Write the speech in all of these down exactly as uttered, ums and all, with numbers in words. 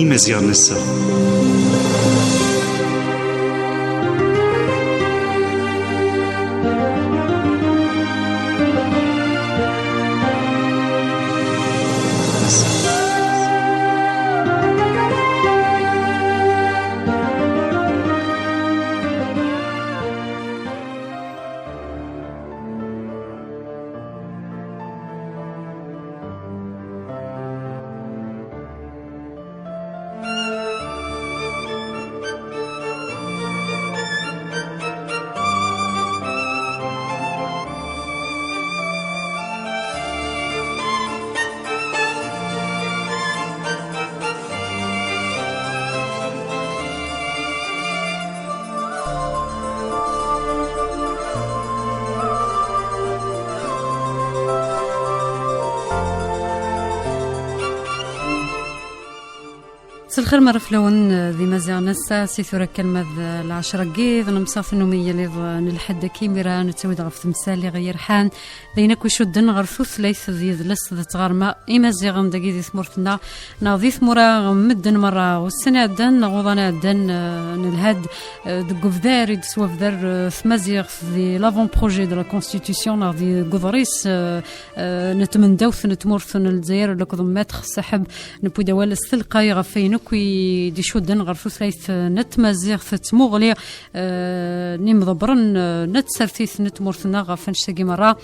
Imaziɣen ass-a. S lxir merra fell-awen, eh, d Imaziɣen ass-a, si tura kan ma d, eh, lɛecra n yiḍ, nemsaɣ tannumi yal iḍ, eh, n lḥedd akka imir-a, nettawi-d ɣef temsal iɣ yerḥan, d ayen akk icudden ɣer tutlayt d yidles d tɣerma Imaziɣen dagi di tmurt-nneɣ, neɣ di tmura n medden merra. Ussan iɛeddan neɣ uḍan iɛeddan, eh, nelha-d, eh, deg ubdar i d-teswabder, eh, tmaziɣt di l'avant-projet de la Constitution neɣ di, deg uḍris, eh, eh, n tmendawt n tmurt n Lezzayer, lakked Maître Saḥeb, newwi-d awal s telqay ɣef wayen akk i d-icudden ɣer tutlayt n tmaziɣt, d tmuɣli, eh, n yimḍebbren, eh, n tsertit n tmurt-nneɣ ɣef annect-agi merra.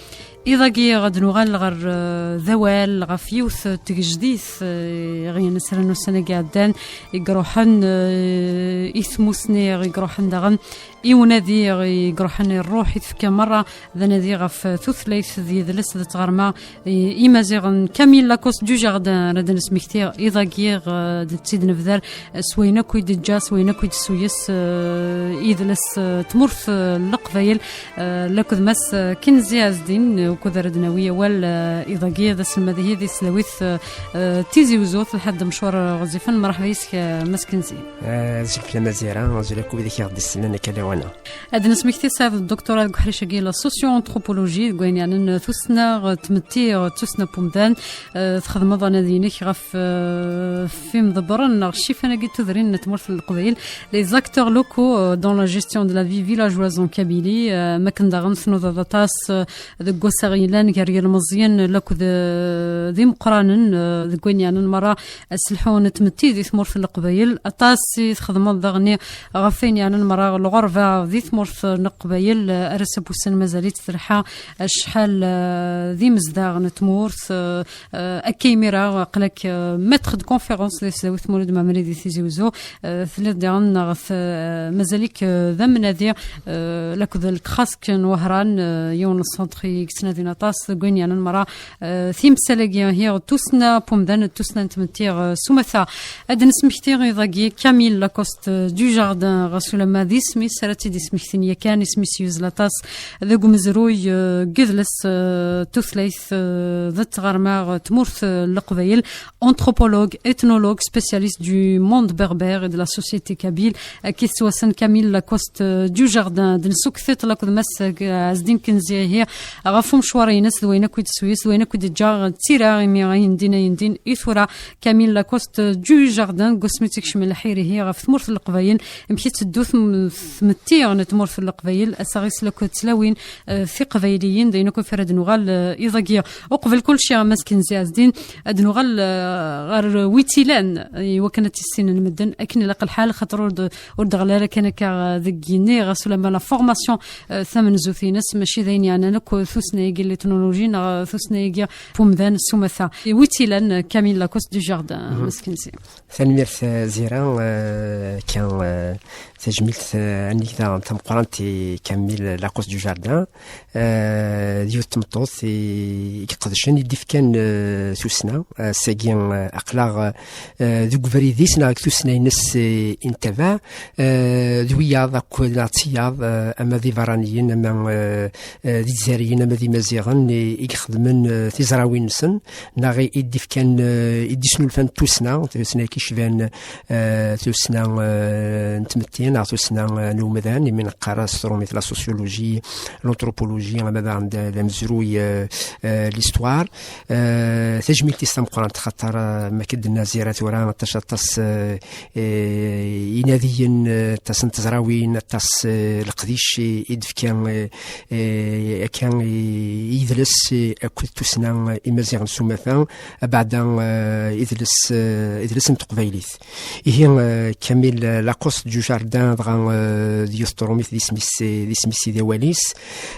Iḍ-agi ad nuɣal ɣer, eh, d awal ɣef yiwet n tgejdit, eh, i ɣ-yennesren ussan-agi iɛeddan, i iruḥen, eh, i tmusni, i iruḥen daɣen i unadi i iruḥen i ṛṛuḥ i tefka merra d anadi ɣef tutlayt d yidles d tɣerma i Imaziɣen. Camille Lacoste Dujardin ara d-nesmekti iḍ-agi, eh, d tt-id-nebder, eh, s wayen akk i d-teǧǧa, s wayen akk i d-tessuyes, eh, idles, eh, tmurt, eh, n Leqbayel, eh, lakked Mass, eh, Kenzi Ɛezdin, eh, ukud ara d-nawi awal, eh, iḍ-agi d aselmad ihi di tesdawit, eh, eh, Tizi Uzzu, telḥa-d mecwar, eh, ɣezzifen. Mṛeḥba yes-k, eh, Mass Kenzi. Eh, azul fell-am a Zira, azul akk wid i k-aɣ-d-isellen akka lawan-a. Ad nesmekti tesɛiḍ dduktura deg uḥric-agi la socio-anthropologie, deg wayen yeɛnan tussna, tmetti, tussna n umdan, eh, txedmeḍ anadi-inek ɣef, eh, ɣef imḍebbren neɣ ccifan-agi n tudrin n tmurt n Leqbayel, les acteurs locaux, euh, dans la gestion de la vie villageoise en Kabylie, eh, makken daɣen tnudaḍ aṭas, eh, deg wassaɣ yellan gar yilmeẓyen lakked, eh, d imeqqranen, eh, deg wayen yeɛnan merra aselḥu n tmetti di tmurt n Leqbayel. Aṭas i txedmeḍ daɣen ɣef wayen yeɛnan merra lɣerba di tmurt n Leqbayel, eh, ar ass n wussan mazal-itt telḥa acḥal, eh, d imezdaɣ n tmurt, eh, eh, akka imir-a aql-ak, eh, maître de conférence di tesdawit Mulud Mɛemmri di Tizi Uzzu. Eh, telliḍ diɣen neɣ t-, eh, mazal-ik, eh, d amnadi, eh, lakked le CRASC n Wehran, eh, yiwen n centre i yettnadin aṭas deg wayen yeɛnan merra, eh, timsal-agi, hi d tussna n umdan, d tussna n tmetti, eh, s umata. Ad nesmekti iḍ-agi Camille Lacoste Dujardin, ɣas ulamma d isem-is ara tt-id-ismektin yakan, isem-is yuzzel aṭas deg umezruy, eh, n yidles, eh, tutlayt, eh, d tɣerma, eh, tmurt, eh, n Leqbayel. Anthropologue, ethnologue, spécialiste du monde berbère et de la société kabyle, akka i tettwassen Camille Lacoste, euh, Dujardin. Ad nsukkes-it lakked Mass, euh, Ɛezdin Kenzi ihi ɣef umecwar-ines d wayen akk i d-tessuyes, d wayen akk i d-teǧǧa d tira, imi ayen din, ayen din i tura Camille Lacoste, euh, Dujardin, deg wasmi i tt-ikcem lḥir ihi ɣef tmurt n Leqbayel, amek i tetteddu tm-, tmetti n tmurt n Leqbayel, assaɣ-is lakked tlawin, euh, tiqbayliyin, d ayen akk ɣef ara d-nuɣal, euh, iḍ-agi. Uqbel kulci, a Mass Kenzi Ɛezdin, ad nuɣal, eh, ɣer wi tt-ilan, i wakken ad t-issinen medden akken ilaq lḥal, xaṭer ur d-, ur d-ɣli ara kan akka, eh, deg yigenni, ɣas ulamma la formation, eh, tamenzut-ines, mačči d ayen yeɛnan akk tussna-agi n l'ethnologie neɣ tussna-agi n umdan s umata. I wi tt-ilan, eh, Camille Lacoste Dujardin, Mhm. Mass Kenzi? Tanemmirt, eh, Zira, eh, kan, eh, tajmilt, eh, annig daɣen tameqqrant i Camille Lacoste Dujardin. Eh, d yiwet n tmeṭṭut i, i iqedcen, i d-ifkan, eh, tussna. Eh, ass-agi, eh, aql-aɣ, eh, deg ubrid-is neɣ deg tussna-ines, eh, i nettabaɛ. Eh, d wiyaḍ akk neɣ d tiyaḍ, eh, ama d iberraniyen, ama, eh, eh, d izzayriyen, ama d imaziɣen, i, i ixedmen, eh, tizrawin-nsen, neɣ i, i d-ifkan, eh, i d-isnulfan tussna, tussna i k-icban, eh, tussna, eh, n tmetti, neɣ tussna, eh, n Dan, imi neqqar-as s trumit la sociologie, l'anthropologie, ama daɣen d, d amezruy, euh, euh, l'histoire. Euh, tajmilt-is tameqqrant, xaṭer, euh, ma k-d-nenna Zira tura, aṭas, aṭas, euh, euh, inadiyen, euh, aṭas n tezrawin, aṭas, euh, leqdic i, i d-fkan, euh, euh, akka i, i yidles, euh, akked tussna, euh, imaziɣen s umata, abeɛda, euh, idles, euh, idles n teqbaylit. Ihi, euh, Camille Lacoste du Jardin, dɣa, euh, d yiwet n trumit d isem-is, d isem-is i d awal-is.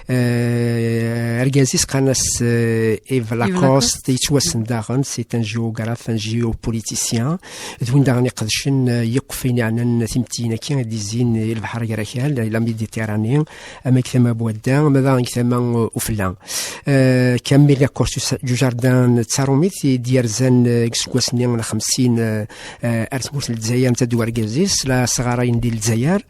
Euh, argaz-is qqaren-as, euh, Yves Yves Lacoste, Lacoste. Yettwassen daɣen, c'est un géographe, un géopoliticien. D win daɣen iqedcen, euh, yakk f ayen yeɛnan timettiyin-agi i d-izzin i lebḥer gar akal, la Méditerranée, ama deg tama n Wadda, ama daɣen deg tama, euh, ufella. Euh, Camille Lacoste du Jardin d tarumit i d-yerzan, euh, deg iseggasen-nni n xemsin, euh, euh, ar tmurt n Lezzayer, netta d urgaz-is, la sɣarayen di Lezzayer.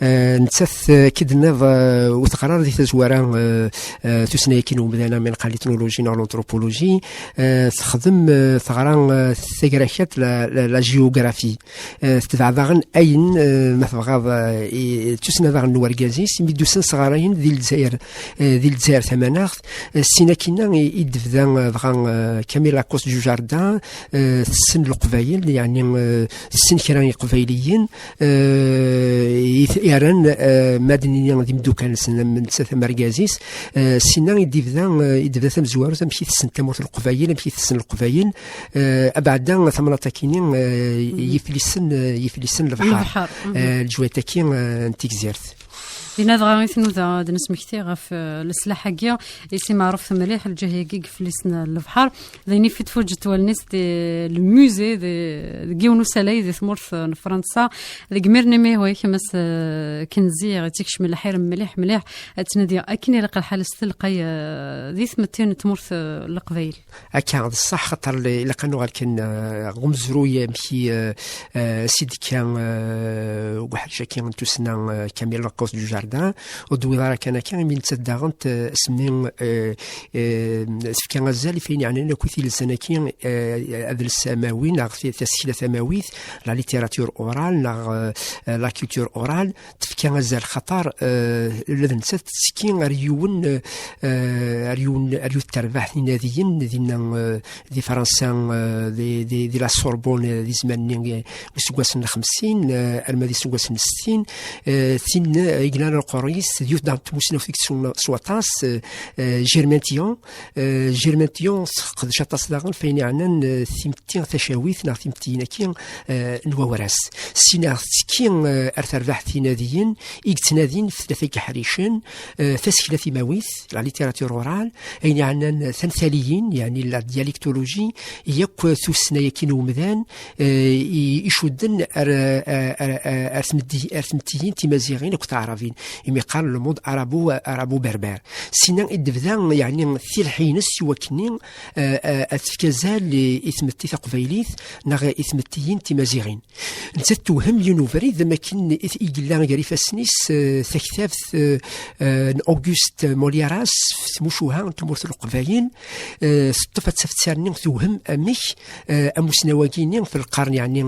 Euh, nettat, euh, akken d-tenniḍ, euh, ur teɣra di tazwara, euh, euh, tussna-agi n umdan, ama neqqar l'ethnologie neɣ l'anthropologie. Euh, texdem, euh, teɣra, euh, tagrakat, la, la, la géographie. Euh, tetbeɛ daɣen ayen, euh, ma tebɣaḍ, euh, i, d tussna daɣen n urgaz-is, imi d-usan sɣarayen di Lezzayer, euh, di Lezzayer tamaneɣt. Euh, syin akkin i, i d-tebda, euh, dɣa, euh, Camille Lacoste du Jardin, euh, tessen Leqbayel, yeɛni, euh, tessen kra n Yeqbayliyen, euh, i t-, yerran, euh, ma d-nini d imeddukal-nsen, am nettat am argaz-is, euh, syin i d-ibda, euh, i d-tebda tamezwarut, amek i tessen tamurt n Leqbayel, amek i tessen Leqbayel, euh, abeɛda tamnaḍt-akini, euh, yif lissen, euh, yif lissen lebḥer. Lebḥer. Euh, leǧwayt-agi, euh, n tigzirt. Dinna dɣa i tnuda ad nesmekti ɣef, euh, leslaḥ-agi, i si Meɛruf mliḥ, lǧahi-agi deg fell-is n lebḥer. D ayen ifi tfuǧet wallen-is di le musée, di, deg yiwen usalay di tmurt n Fransa. Deg imir-nni mi ihwa-k, Mass, euh, Kenzi, i tt-ikecmen lḥir mliḥ, mliḥ. Ad tnadi akken ilaq lḥal s telqay, euh, di tmetti n tmurt, euh, n Leqbayel. Akka, d ṣṣeḥ, xaṭer li-, ilaq ad nuɣal kan, euh, ɣer umezruy amek i, euh, euh, s i d-tekka, euh, uḥric-agi n tussna, euh, Camille Lacoste du Jardin, ur d-tewwiḍ ara kan akka, imi nettat daɣen t-, asmi, euh, euh, tefka azal i wayen yeɛnan akk tilsan-agi, euh, adles amawi, neɣ ti-, tasekla tamawit, la littérature orale, neɣ, euh, la culture orale, tefka azal xaṭer, euh, ula d nettat tettekki ar yiwen, euh, ar yiwen, ar yiwet terbaɛt n inadiyen dinna, euh, di Fransa, euh, di, di, di la Sorbonne, euh, di zzman-nni, euh, useggas n xemsin, euh, arma d useggas n settin, euh, tin, euh, i yellan lqur-is, d yiwet daɣ n tmusnawt i yettun s waṭas, euh, euh, Germaine Tillion. Euh, Germaine Tillion teqdec aṭas daɣen f ayen yeɛnan, euh, timetti tacawit neɣ timettiyin-agi, euh, n wawras. Syin tettekki, euh, ar terbaɛt n inadiyen i yettnadin f tlata n yiḥricen, euh, tasekla timawit, la littérature orale, ayen yeɛnan tanfaliyin, yeɛni la dialectologie, yakk tussna-agi n umdan, euh, i, icudden ar, ar, ar, ar, ar tmeddi-, ar tmettiyin timaziɣin akked taɛrabin, imi qqaren le monde arabo, arabo-berbère. Syin i d-tebda, yeɛni, tilḥi-ines i wakken, euh, euh, ad tefk azal i, i tmetti taqbaylit neɣ i tmettiyin timaziɣin. Nettat tewhem yiwen ubrid, am akken i t-, i yella gar ifassen-is, eh, taktabt, eh, eh, n Auguste Moliéras f tmucuha n tmurt n Leqbayel, eh, teṭṭef ad taf ttarni tewhem amek, eh, amusnaw-agi-nni f lqern, yeɛni,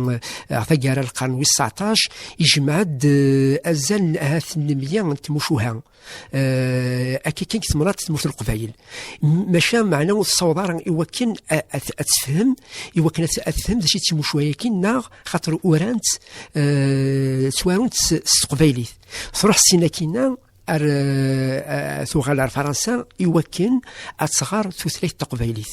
eh, taggara n lqern wis tseɛṭac, ijmeɛ-d, eh, azal n ahat n meyya n tmucuha. Eh, akka kan deg temnaḍt n tmurt n Leqbayel. M-, maca meɛna ur tessaweḍ ara i wakken a-, a-, ad tefhem, i wakken ad, ad tefhem d acu i d timucuha-agi, neɣ xaṭer urant, eh, ttwarunt s, s teqbaylit. Truḥ syin akkin ar, eh, eh, tuɣal ar Fransa i wakken ad tɣer tutlayt taqbaylit.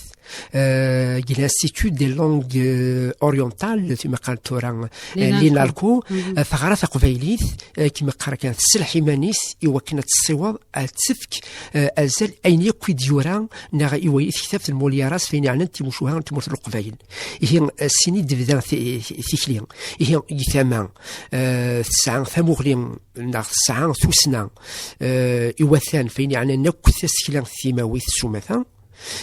Eh, deg l'Institut des langues, eh, orientales, timi qqaren tura, eh, l'INALCO. L'INALCO. Mhm. Eh, teɣra taqbaylit, eh, timi qqaren kan tesselḥ iman-is i wakken ad tessiweḍ, ad tefk, eh, azal ayen yakk i d-yura, neɣ i way-, i tektabt n Molière s wayen yeɛnan timucuha n tmurt n Leqbayel. Ihi, eh, syin i d-tebda ti-, ti-, tikli. Ihi, deg tama, eh, tesɛa tamuɣli, neɣ tesɛa tussna, eh, iwatan f wayen yeɛnan akk tasekla timawit s umata.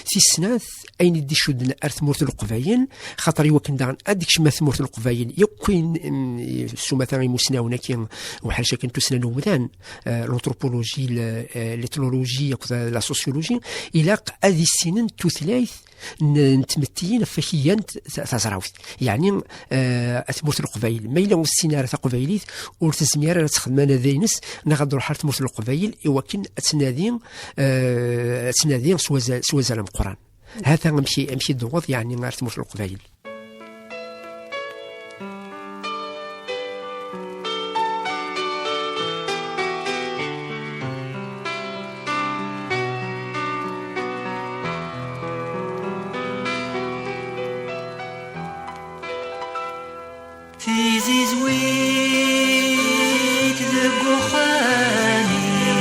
Tis snat, ayen i d-icudden ar tmurt n Leqbayel, xaṭer i wakken daɣen ad d-ikcem ar tmurt n Leqbayel, yakk ayen, mm, s umata imusnawen-agi, uḥric akken tussna n umdan, eh, l'anthropologie, le-, eh, l'ethnologie, akked la sociologie, ilaq ad issinen tutlayt n, n tmettiyin ɣef wakka-n t-, taẓrawt. Yeɛni, eh, at tmurt n Leqbayel. Ma yella ur tessin ara taqbaylit, ur tezmir ara ad texdem anadi-ines, neɣ ad d-truḥ ar tmurt n Leqbayel, i wakken ad tnadi, eh, ad tnadi s wazal, s wazal ameqqran. Hata amek i, amek i d-tewweḍ, yeɛni, ar tmurt n Leqbayel. Tizizwit deg uxxam-is,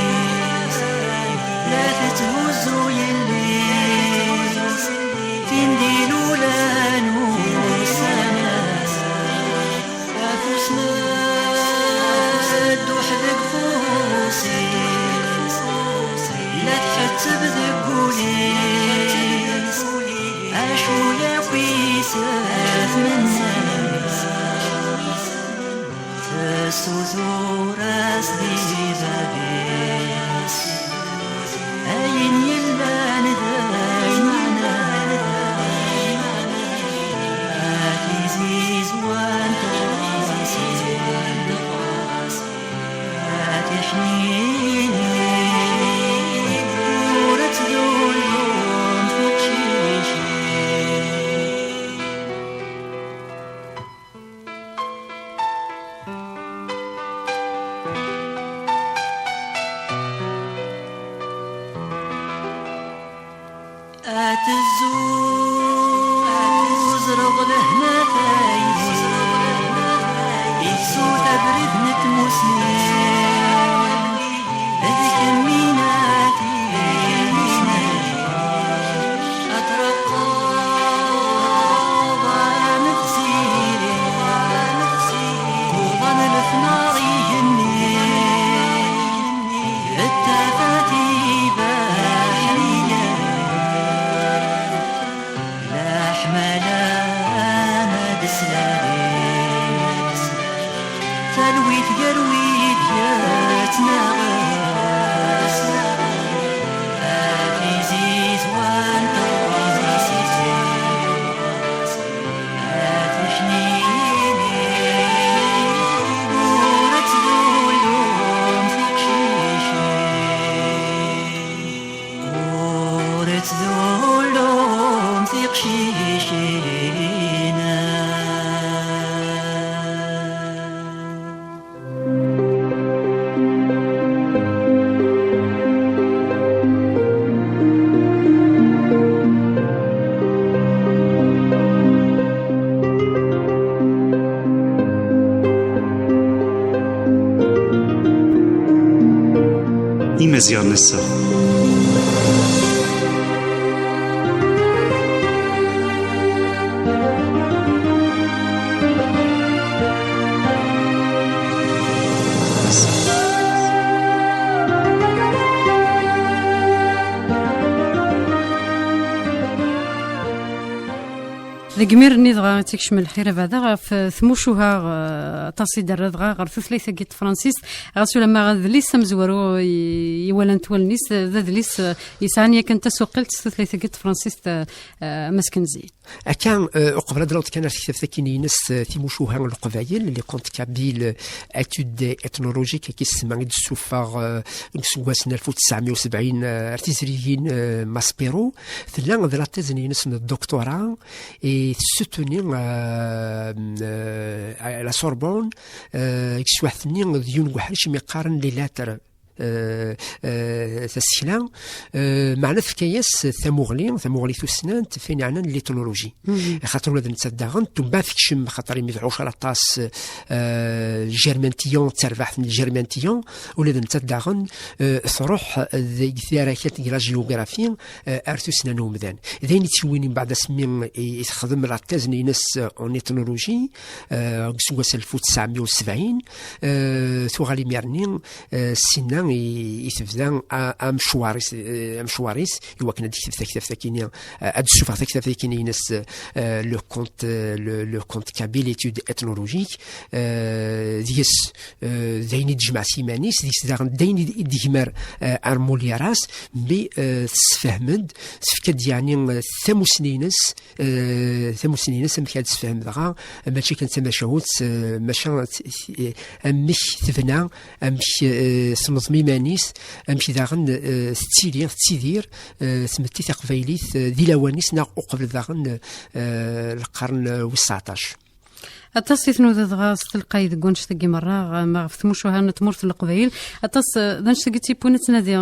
la tetthuzzu yelli-s, tin d-ilulan ussan-is. Afus medduḥ deg ufus-is, la tḥetteb deg wul-is, acu yakk i s-tmenna. Tessutur-as di bab-is ayen yellan d ayen yellan. A tizizwa n tɣasin, a tiḥninin, ur ttdullumt tiqcicin. Ad tezzuzreḍ lehna tayri, ittu abrid n tmusni, d kemmini ad treqqeḍ am tziri, uḍan lefnar igenni, d tafat ibaḥriyen, leḥmala ma d slalin. Talwit gar wid yettnaɣen, a tizizwa n tɣasin, a tiḥninin, ur ttdullumt tiqcicin. Ur ttdullumt tiqcicin. Imaziɣen ass-a. Deg imir-nni dɣa i tt-ikecmen lḥir abeɛda ɣef tmucuha, eh, aṭas i d-terra dɣa ɣer tutlayt-agi n tefransist, ɣas ulamma adlis amezwaru i, i walan wallen-is, eh, d adlis, eh, yesɛan yakan tasuqilt s tutlayt-agi n tefransist, eh, eh, a Mass Kenzi. Akka, eh, uqbel ad d-naweḍ kan ar tektabt akkin-ines, eh, Timucuha n Leqbayel, Les Contes Kabyles, Études ethnologiques, akka i s-tsemma, i d-tessufeɣ, eh, deg useggas n alef u tesɛemya u sebɛin, eh, ar tizrigin, eh, Maspero, tella d la thèse-nni-ines n doctorat, i tessutuni, eh, eh, à la Sorbonne, eh, deg teswiɛt-nni d yiwen n uḥric i mi qqaren les lettres, eh, eh, tasekla, eh, meɛna tefka-yas tamuɣli, tamuɣli tussnant, f ayen yeɛnan l'ethnologie. Xaṭer ula d nettat daɣen, tumba tekcem, xaṭer imi tɛucer aṭas, eh, Germantiyon, d tarbaɛt n Germantiyon, ula d nettat daɣen, eh, truḥ deg tarakalt n la géographie, eh, ar tussna n umdan. D ayen i tt-yewwin mbeɛd asmi i, i texdem la thèse-nni-ines en ethnologie, eh, deg useggas alef u tesɛemya u sebɛin, eh, tuɣal imir-nni, eh, sinna i, i tebda a- amecwar-is, eh, amecwar-is, i wakken ad d-tekteb taktabt akini, eh, ad d-tessufeɣ taktabt akini-ines, eh, le conte, eh, le, le conte kabyle, étude ethnologique, eh, deg-s, eh, d ayen i d-tejmeɛ s yiman-is, deg-s daɣen d ayen i d-, i d-tegmer, eh, ar Molière-as, mi, eh, tessefhem-d, tefka-d yeɛni, eh, tamusni-ines, eh, tamusni-ines, amek ad tessefhem dɣa, mačči kan d tamacahut, eh, maca t- t- eh, amek tebna, amek, eh, tenneḍm iman-is, amek daɣen, eh, tettili, tettidir, eh, tmetti taqbaylit, eh, di lawan-is neɣ uqbel daɣen, eh, lqern, eh, wis tseɛṭac. Aṭas i tnuda dɣa s telqay deg wannect-agi merra, ma ɣef tmucuha n tmurt n Leqbayel. Aṭas, eh, d annect-agi i tt-yewwin ad tnadi,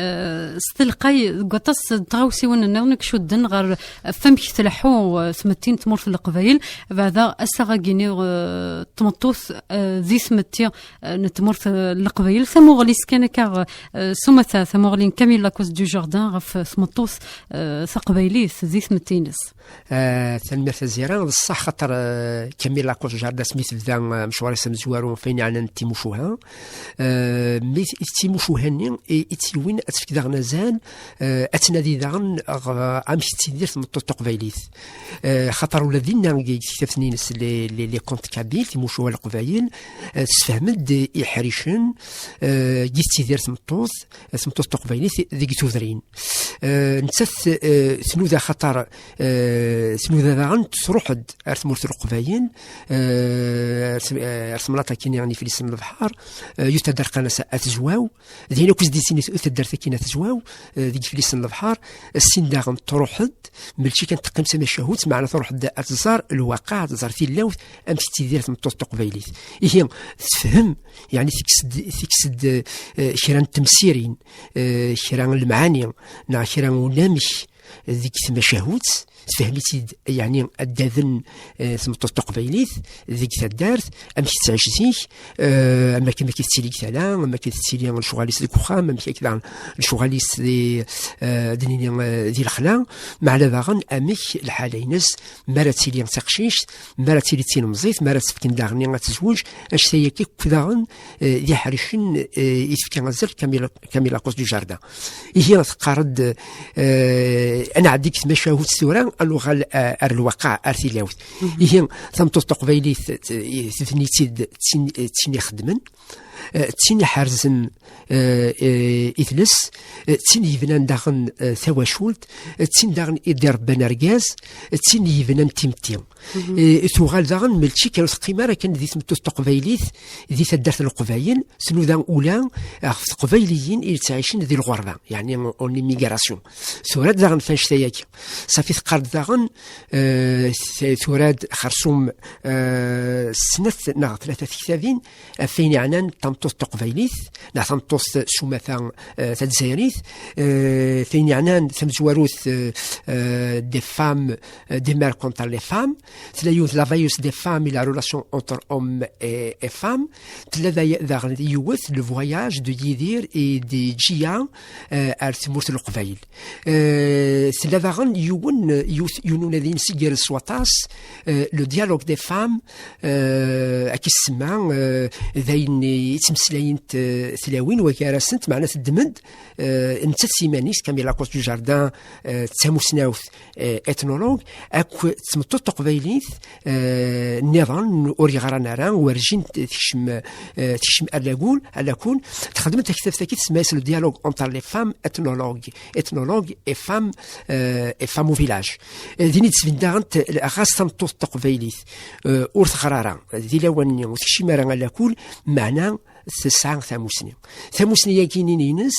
eh, s telqay deg waṭas n tɣawsiwin nniḍen i icudden ɣer ɣef wamek tleḥḥu, eh, tmetti n tmurt n Leqbayel. Beɛda assaɣ-agi-nni, eh, n tmeṭṭut, eh, di tmetti, eh, n tmurt, eh, n Leqbayel. Tamuɣli-s kan akka, eh, s umata, tamuɣli n Camille Lacoste du Jardin ɣef tmeṭṭut, eh, taqbaylit di tmetti-ines. Eh, tanemmirt a Zira, d ṣṣeḥ xaṭer, eh, Camille Lacoste Jardin asmi tebda, eh, amecwar-is amezwaru ɣef wayen yeɛnan timucuha. Eh, mi t- timucuha-nni i, i tt-yewwin ad tefk daɣen azal, eh, ad tnadi daɣen ɣer amek tettidir tmeṭṭut taqbaylit. Eh, xaṭer ula dinna deg tektabt-nni-ines les, les, les contes kabyles, timucuha n Leqbayel, eh, tessefhem-d iḥricen, eh, i tettidir tmeṭṭut, eh, tmeṭṭut taqbaylit deg tudrin. Eh, nettat, eh, tnuda xaṭer, eh, tnuda daɣen truḥ-d ar tmurt n Leqbayel, eh, ar t- eh, ar temnaḍt akkin n Iflisen n Lebḥer, eh, yiwet taddart qqaren-as At Zwaw, d ayen akk i s-d-yettini taddart akkin At Zwaw, eh, deg Iflisen n Lebḥer, sin daɣen truḥ-d, mačči kan teqqim d tamacahut, meɛna truḥ-d ad tẓer lwaqiɛ, ad tẓer tilawt, amek tettidir tmeṭṭut taqbaylit. Ihi, tefhem, yeɛni tekkes-d, tekkes-d, eh, kra n temsirin, eh, kra n lemɛani, neɣ kra n unamek deg tmacahut, tefhem-itt-id, yeɛni addaden, eh, tmeṭṭut taqbaylit deg taddart, amek tettɛic zik, eh, amek, amek i tettili deg tala, amek i tettili lecɣal-is deg uxxam, amek akka daɣen lecɣal-is di, eh, d nini, eh, di lexla, meɛna daɣen amek lḥala-ines, mi ara tili d taqcict, mi ara tili d tilemẓit, mi ara tt-fken daɣen ad tezweǧ, anect-a akk daɣen, eh, d iḥricen, eh, i tefka azal Camille, Camille Lacoste du Jardin. Ihi teqqar-d, eh, ad nɛeddi deg tmacahut tura, ad nuɣal, eh, ar lwaqiɛ, ar tilawt. Ihi tameṭṭut taqbaylit, eh, tebni-tt-id d tin, eh, d tin ixeddmen, eh, d tin iḥerzen, eh, eh, idles, eh, d tin yebnan daɣen, eh, tawacult, eh, d tin daɣen i d-irebban argaz, eh, d tin yebnan timetti. Eh, tuɣal daɣen mačči kan ur teqqim ara kan di tmeṭṭut taqbaylit, di taddart n Leqbayel, tnuda ula ɣef teqbayliyin i yettɛicen di lɣerba, yeɛni en immigration. Tura-d daɣen f annect-a akk. Safi teqqar-d daɣen, eh, t- tura-d xersum, eh, snat neɣ tlata tektabin, ɣef wayen yeɛnan tameṭṭut taqbaylit, neɣ tameṭṭut s umata, eh, tazzayrit, eh, f wayen yeɛnan tamezwarut, eh, eh, des femmes, eh, des mères contre les femmes, tella yiwet la veilleuse des femmes et la relation entre hommes et, et femmes, tella da- daɣen yiwet le voyage de Yidir et de Ǧiya, eh, ar tmurt n Leqbayel. Eh, tella daɣen yiwen, yiwet, yiwen unadi-ines igerrez s waṭas, eh, le dialogue des femmes, eh, akka i tsemma, eh, d ayen i ttmeslayent, eh, tlawin, wagar-asent, meɛna teddem-d, eh, nettat s iman-is, Camille Lacoste du Jardin, eh, d tamusnawt, eh, ethnologue, akked tmeṭṭut taqbaylit, eh, nniḍen ur yeɣran ara, werjin tekcem, eh, tekcem ar lagul, ar lakul, texdem taktabt-agi tsemma-yas le dialogue entre les femmes ethnologues, ethnologues et femmes, eh, et femmes au village. Eh, din i d-tesbin daɣen t- ɣas tameṭṭut taqbaylit, eh, ur teɣra ara di lawan-nni, ur tekcim ara ar lakul, meɛna tesɛa tamusni. Tamusni-agi-nni-ines,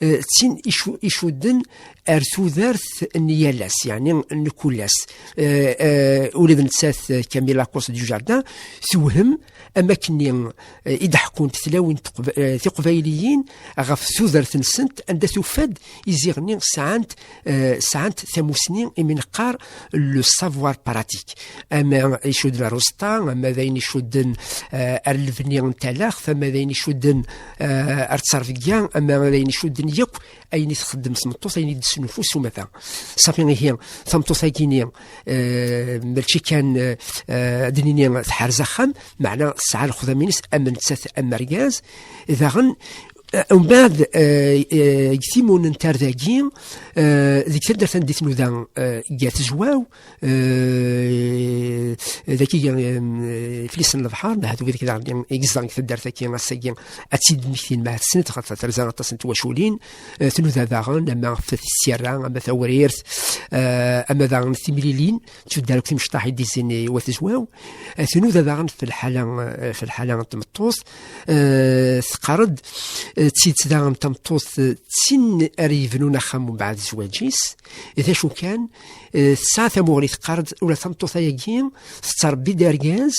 eh, d tin icu- icudden ar tudert n yal ass, yeɛni n kul ass. Eh, eh, ula d nettat, eh, Camille Lacoste du Jardin, tewhem am akken, eh, i d-ḥkunt tlawin teqba- eh, tiqbayliyin ɣef tudert-nsent, anda tufa-d iziɣ-nni sɛant, eh, sɛant tamusni imi neqqar le savoir pratique. Ama icudden ar uẓeṭṭa, ama d ayen icudden, eh, ar lebni n talaxt, ama d ayen icudden, eh, ar ttrebga, ama d ayen icudden yakk ayen i txeddem tmeṭṭut, ayen i d-tesnufu s umata. Safi ihi, tameṭṭut-agi-nni, eh, mačči kan, eh, eh, ad d-nini tḥerz axxam, meɛna tesɛa lexdam-ines am nettat am argaz. Daɣen, Eh, umbeɛd, eh, eh, deg timun n tarda-agi, eh, deg taddart anda i tnuda, eh, deg At Zwaw, eh, dagi, eh, flis n lebḥer, nehat wid daɣen i yezdeɣ deg taddart-agi, ass-agi, ad tt-id-mmektin ma tessent, xaṭer terza aṭas n twaculin, eh, tnuda daɣen, ama ɣef Tis Sirra, ama Tawrirt, eh, ama daɣen Timlilin, tuddar akk timecṭaḥ i d-izzin i Wat Zwaw. Eh, tnuda daɣen f lḥala, eh, f lḥala n tmeṭṭut, eh, teqqar-d, eh, d tidet daɣen tameṭṭut, eh, d tin ara yebnun axxam mbeɛd zzwaǧ-is, d acu kan, eh, tesɛa tamuɣli teqqar-d, ula d tameṭṭut-ayagi tettṛebbi-d argaz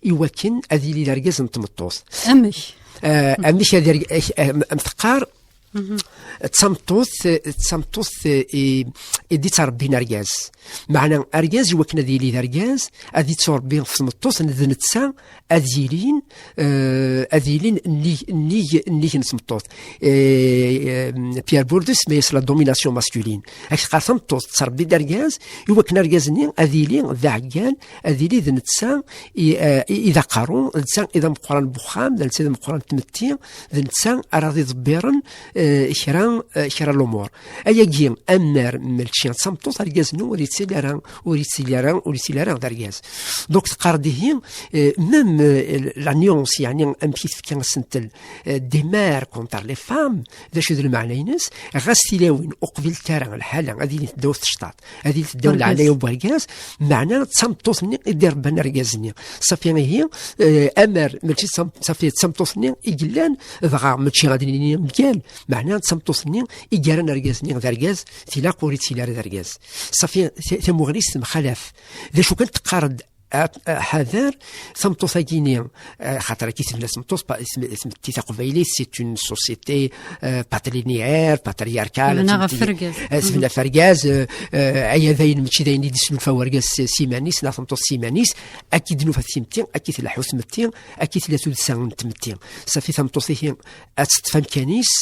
i wakken ad yili d argaz n tmeṭṭut. Amek? Eh, amek ad irg-, eh, eh, am teqqar, d tameṭṭut, d tameṭṭut, eh, i, i d-ittṛebbin argaz. Meɛna argaz, i wakken ad yili d argaz, ad yettṛebbi ɣef tmeṭṭut, d netta ad yilin, eh, ad yilin nnig, nnig, nnig n tmeṭṭut. Eh, eh, Pierre Bourdieu isemma-yas la domination masculine. Ak teqqar tameṭṭut tettṛebbi-d argaz, i wakken argaz-nni ad yili d aɛeggal, ad yili d netta i, eh, i, i d aqerru, d netta i d ameqqran n wexxam, d netta i d ameqqran n tmetti, d netta ara d-iḍebbiren, eh, kra, eh, kra n lumuṛ. Ayagi, ammer mačči d tameṭṭut, argaz-nni ur yettili ara, ur yettili ara, ur yettili ara d argaz. Donc, teqqar-d ihi, eh, même, eh, la nuance, yeɛni amek i tefka asentel, eh, des mères contre les femmes, d acu d lmeɛna-ines? Ɣas tilawin ur qbilent ara lḥala ad ilint ddaw tecṭaṭ, ad ilint ddaw leɛnaya n wergaz, meɛna d tameṭṭut-nni i d-irebban argaz-nni. Safi ihi, eh, ammer mačči d tam-, safi d tameṭṭut-nni i yellan, dɣa mačči ad nini mgal, meɛna d tameṭṭut-nni i yerran argaz-nni d argaz, tilaq ur ittili ara d argaz. Safi, ta-, tamuɣli-s temxalaf. D acu kan teqqar-d, a-, a-, ḥader, tameṭṭut-agi-ni, eh, xaṭer akka i tebna tmeṭṭut, pa-, tm-, tmetti taqbaylit, c'est une société, eh, patrilinéaire, patriarcale, tebna ɣef tmetti, urgaz. Eh, tebna ɣef urgaz, eh, eh, aya d ayen, mačči d ayen i d-isnulfa urgaz s, s iman-is, neɣ tameṭṭut s iman-is, akka i d-nufa tmetti, akka i tleḥḥu tmetti, akka i tella tuddsa n tmetti. Safi tameṭṭut-ihi ad teṭṭef amkan-is,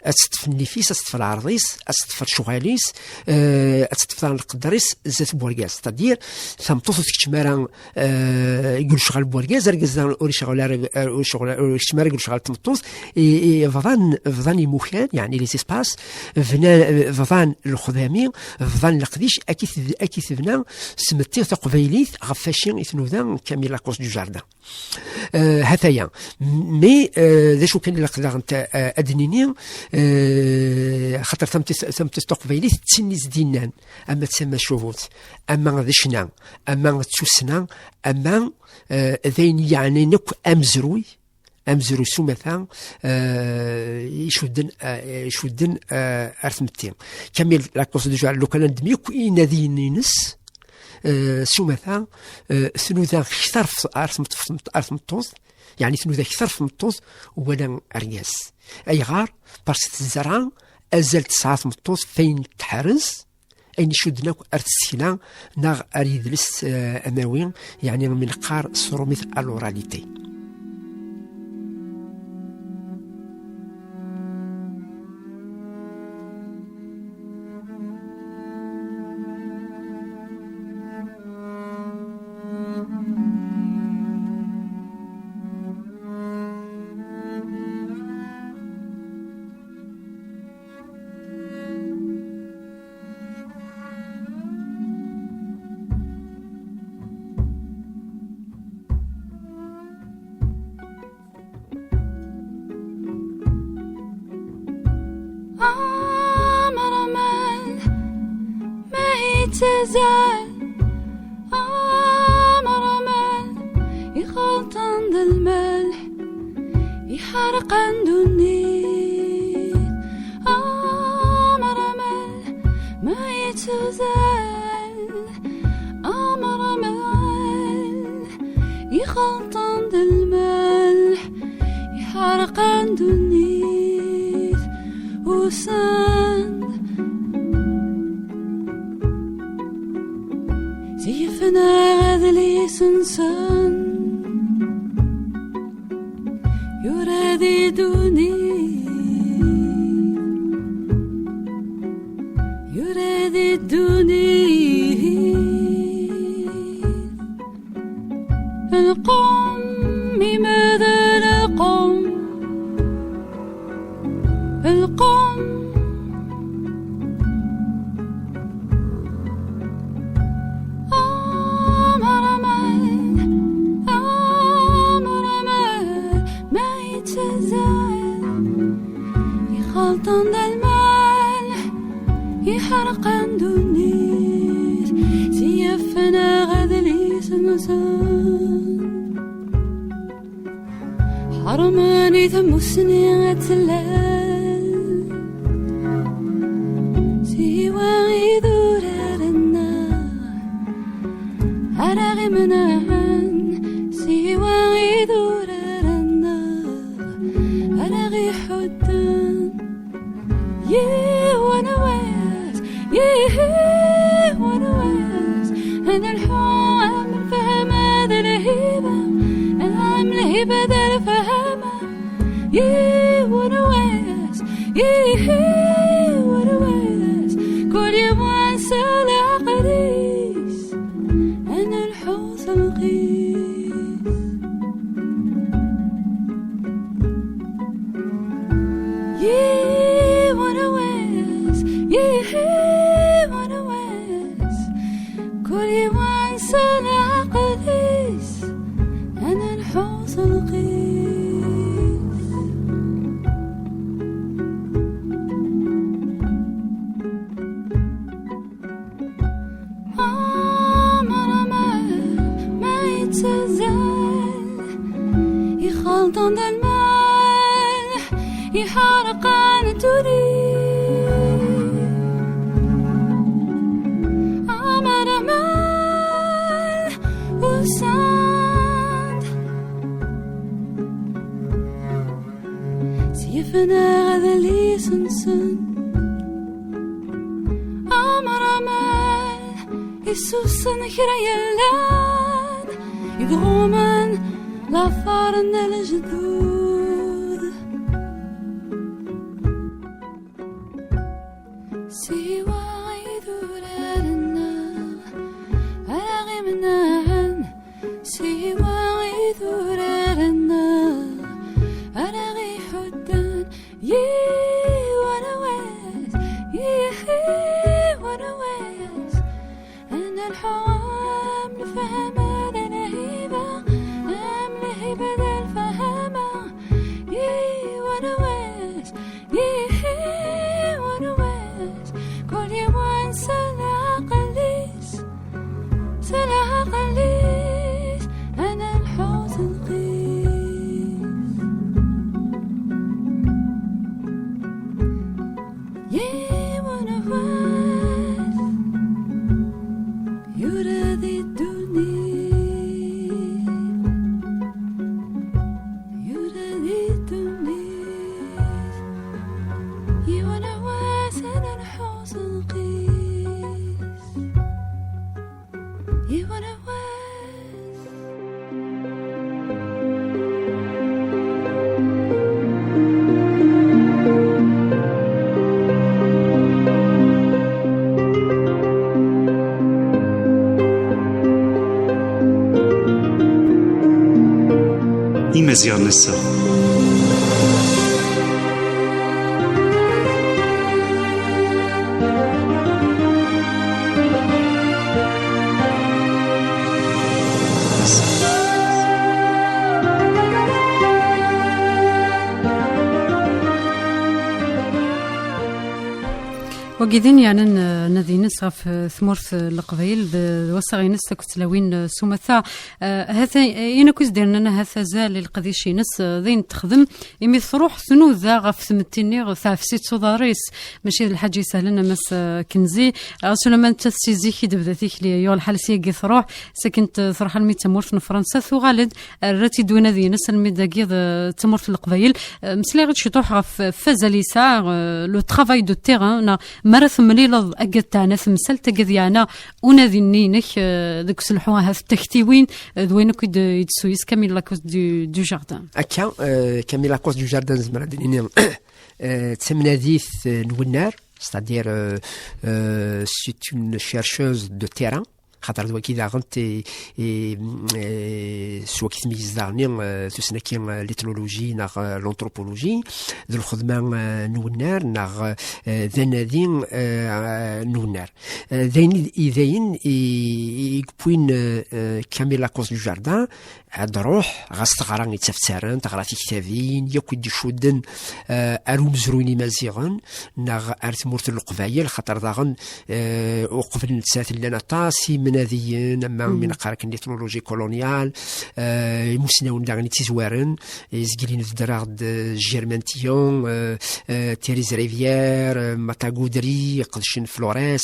ad teṭṭef nnif-is, ad teṭṭef lɛerḍ-is, ad teṭṭef lecɣal-is, eh, ad teṭṭef daɣen lqedder-is zdat n wergaz. C'est-à-dire, tameṭṭut ur tekcem ara, eh, deg lecɣal n wergaz, argaz daɣen ur icɣel ara, ur icɣel, ur ikcem ara deg lecɣal n tmeṭṭut. I, i, bḍan, bḍan imukan, yeɛni les espaces, bna-, bḍan lexdami, bḍan leqdic, akka i t-, akka i tebna tmetti taqbaylit ɣef wacu i tnuda Camille Lacoste du Jardin. Eh, hataya. Mais, eh, d acu kan ilaq daɣen ta-, eh, ad d-nini, eh, xaṭer tametti-, tametti taqbaylit d tin i s-d-yennan, ama d tamacahut, ama d ccna, ama d tussna, ama, eh, d ayen yeɛnan akk amezruy, amezruy s umata, eh, icudden, eh, icudden, eh, ar tmetti. Camille Lacoste du Jardin, lukan ad d-nini akk inadiyen-ines, eh, s umata, eh, tnuda kter f-, ar tmeṭ-, f-, ar tmeṭṭut, yeɛni tnuda kter f tmeṭṭut wala argaz. Ayɣer? Parce que tezra azal tesɛa tmeṭṭut f ayen teḥrez, ayen icudden akk ar tsekla neɣ ar yidles, eh, amawi, yeɛni mi neqqar s trumit à l'oralité. Amerman ma yettazal, amerman ixelṭen d lmelḥ, iḥerqen ddunit. Amerman ma yettazal, amerman ixelṭen d lmelḥ, iḥerqen ddunit. Usan-d, zeyfen-aɣ adlis-nsen, yura di ddunit, yura di ddunit. Lqum, imed lqum, Ḥermen i tmusni ad tlal, siwa idurar-nneɣ ara ɣ-imenɛen, siwa idurar-nneɣ ara ɣ-iḥudden. Yiwen wass, yiwen wass, ad nelḥu am lfahma d lhiba, am lhiba d lfahma. Yiwen wass, yiwen wass, kul yiwen s leɛqel-is, ad nelḥu s lqis. Yiwen wass, yiwen wass, kul yiwen s leɛqel-is, ad nelḥu s lqis. Amer amer ma yettazzal, ixalḍen d lmal, iḥerqan ddunit. Amer amer usan-d, seyfen-aɣ adlis-nsen. Amer amer isussen kra yellan, idɣumen lafer n lejdud. Siwa idurar-nneɣ ara ɣ-imenɛen, siwa idurar-nneɣ ara ɣ-iḥudden. Yiwen wass, yiwen wass, ad nelḥu am lfahma d lhiba, am lhiba d lfahma. Yiwen wass, yiwen wass, kul yiwen s leɛqel-is, s leɛqel-is, ad nelḥu s lqis. Yiwen wass, yura di ddunit, yura di ddunit, yiwen wass ad nelḥu s lqis. Yiwen wass. Imaziɣen ass-a. Wagi d ayen yeɛnan, eh, anadi-ines ɣef, eh, tmurt, eh, n Leqbayel, d, d wassaɣ-ines akked tlawin, eh, s umata. Eh, hata, eh, ayen akk i s-d-irnan ahat azal i leqdic-ines, eh, d ayen texdem, imi truḥ tnuda ɣef tmetti-nni, teɛfes-itt s uḍar-is. Mačči d lḥaǧa isehlen a Mass, eh, Kenzi. Ɣas ulamma nettat si zik i d-tebda tikli, yuɣ lḥal syagi truḥ, sakin t-, truḥ almi d tamurt n Fransa, tuɣal-d, rrat-id unadi-ines almi d dagi d, eh, tamurt n Leqbayel. Eh, meslayeɣ-d ciṭuḥ ɣef, eh, fazal yesɛa, eh, le travail de terrain, neɣ mi ara temlileḍ agad teɛna temsalt, agad yeɛna unadi-nni-inek, eh, deg uselḥu ahat taktiwin, eh, d wayen akk i d-, i d-suyes Camille Lacoste du, du Jardin. Akka, eh, Camille Lacoste du Jardin, nezmer ad d-nini, eh, d tamnadit, eh, n wennar, c'est-à-dire, eh, eh, c'est une chercheuse de terrain, xaṭer d wagi daɣen t-, i, eh, s wagi tmeyyez daɣen, eh, tusnaki, eh, l'ethnologie neɣ, eh, l'anthropologie, d lxedma, eh, n wennar neɣ, eh, d anadi, eh, n wennar. Eh, d ayen i, i d ayen i, i yewwin, eh, eh, Camille Lacoste du Jardin, ad d-ruḥ, ɣas teɣra i ttafttaren, teɣra tiktabin, yakk i d-icudden, eh, ar umezruy n Imaziɣen, neɣ ar tmurt n Leqbayel, xaṭer daɣen, eh, uqbel nettat llan aṭas imen-, nadiyen, ama mi neqqar akken l'ethnologie coloniale, eh, imusnawen daɣen i tt-izwaren, izgilin d-ddreɣ-d, eh, Germain Tillon, eh, eh, Thérèse Rivière, eh, Mata Goudry, iqedcen Flores,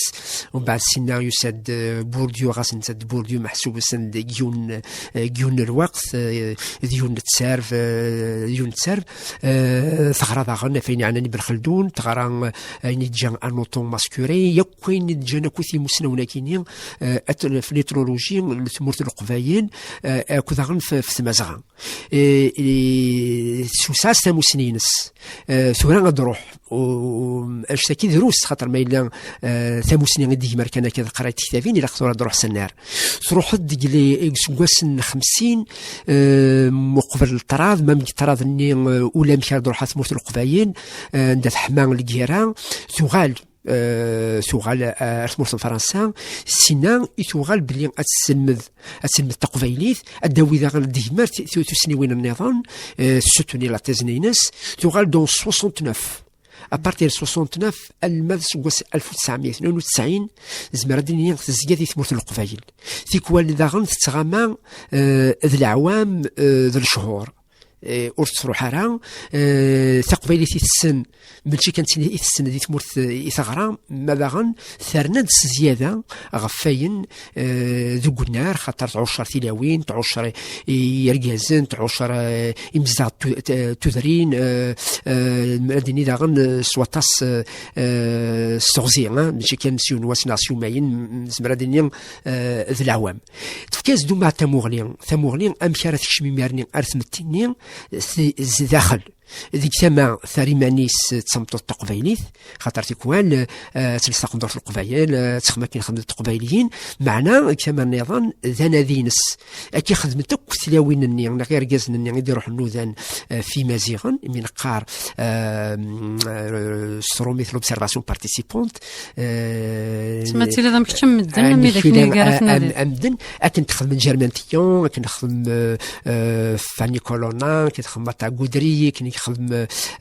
umbeɛd sinna yusa-d, eh, Bourdieu, ɣas netta d Bourdieu meḥsub usan-d deg yiwen, eh, deg yiwen n lweqt, eh, d yiwen n tserv, eh, d yiwen n tserv, eh, teɣra daɣen ɣef ayen yeɛnan Ibn Khaldun, teɣra, eh, ayen i d-ǧǧa Anotto Mascuri, yakk ayen i d-ǧǧan akk timusnawen-agi-nni, eh, at-, f l'ethnologie n tmurt n Leqbayel, eh, akked daɣen f, f Tmazɣa. Eh, eh, teswesɛa-s tamusni-ines. Eh, tura ad d-ruḥ, u, u, anect-agi drus, xaṭer ma yella, eh, tamusni i d-igmer kan akka d qrayt tektabin, ilaq tura ad d-ruḥ s annar. Truḥ-d deg li, deg iseggasen xemsin, eh, muqbel ṭṭrad, ma deg ṭṭrad-nni, eh, ulamek ara d-ruḥ ar tmurt n Leqbayel, eh, anda teḥma lgirra, tuɣal, eh, tuɣal, eh, ar tmurt n Fransa, sinna i tuɣal belli ad tesselmed, ad tesselmed taqbaylit, ad d-tawi daɣen ad d-tegmer ti-, tu-, tussniwin nniḍen, eh, tessuttuni la thèse-nni-ines, tuɣal-d en soixante-neuf. À partir de soixante-neuf, alma d seg wass alef u tesɛemya tnin u tesɛin, nezmer ad d-nini tezga di tmurt n Leqbayel. Tikwal daɣen tettɣama, eh, d leɛwam, eh, d lechur. Eh, ur tettruḥ ara, eh, taqbaylit i tessen, mačči kan d tin i tessen di tmurt, eh, i teɣra, ma daɣen terna-d s zzyada ɣef wayen, eh, deg unnar, xaṭer tɛuccer tilawin, tɛuccer i, i yergazen, tɛuccer, eh, imezdaɣ tu-, t-, tudrin, eh, eh, ad nini daɣen, eh, s waṭas, eh, eh, s teɣzi, eh, mačči kan s yiwen wass neɣ s yumayen, m-, nezmer ad nini, eh, d leɛwam. Tefka-as-d umbeɛd tamuɣli, tamuɣli amek ara tekcem imir-nni ar tmetti-nni, s-, zdaxel. Deg tama, terra iman-is d tameṭṭut taqbaylit, xaṭer tikwal, eh, ad tels taqendurt n Leqbayel, eh, ad texdem akken xedment teqbayliyin, meɛna deg tama nniḍen, d anadi-ines. Akka xedment akk tlawin-nni, neɣ irgazen-nni i d-iruḥen nudan, eh, f Imaziɣen, imi neqqar, eh, mm, eh, s trumit l'observation participante, eh, tma tiliḍ am kečč am medden, am, am, am, am medden, akken texdem Germain Tillon, akken texdem, eh, eh, Fanny Colonna, akken texdem Mata Goudry, akken texdem,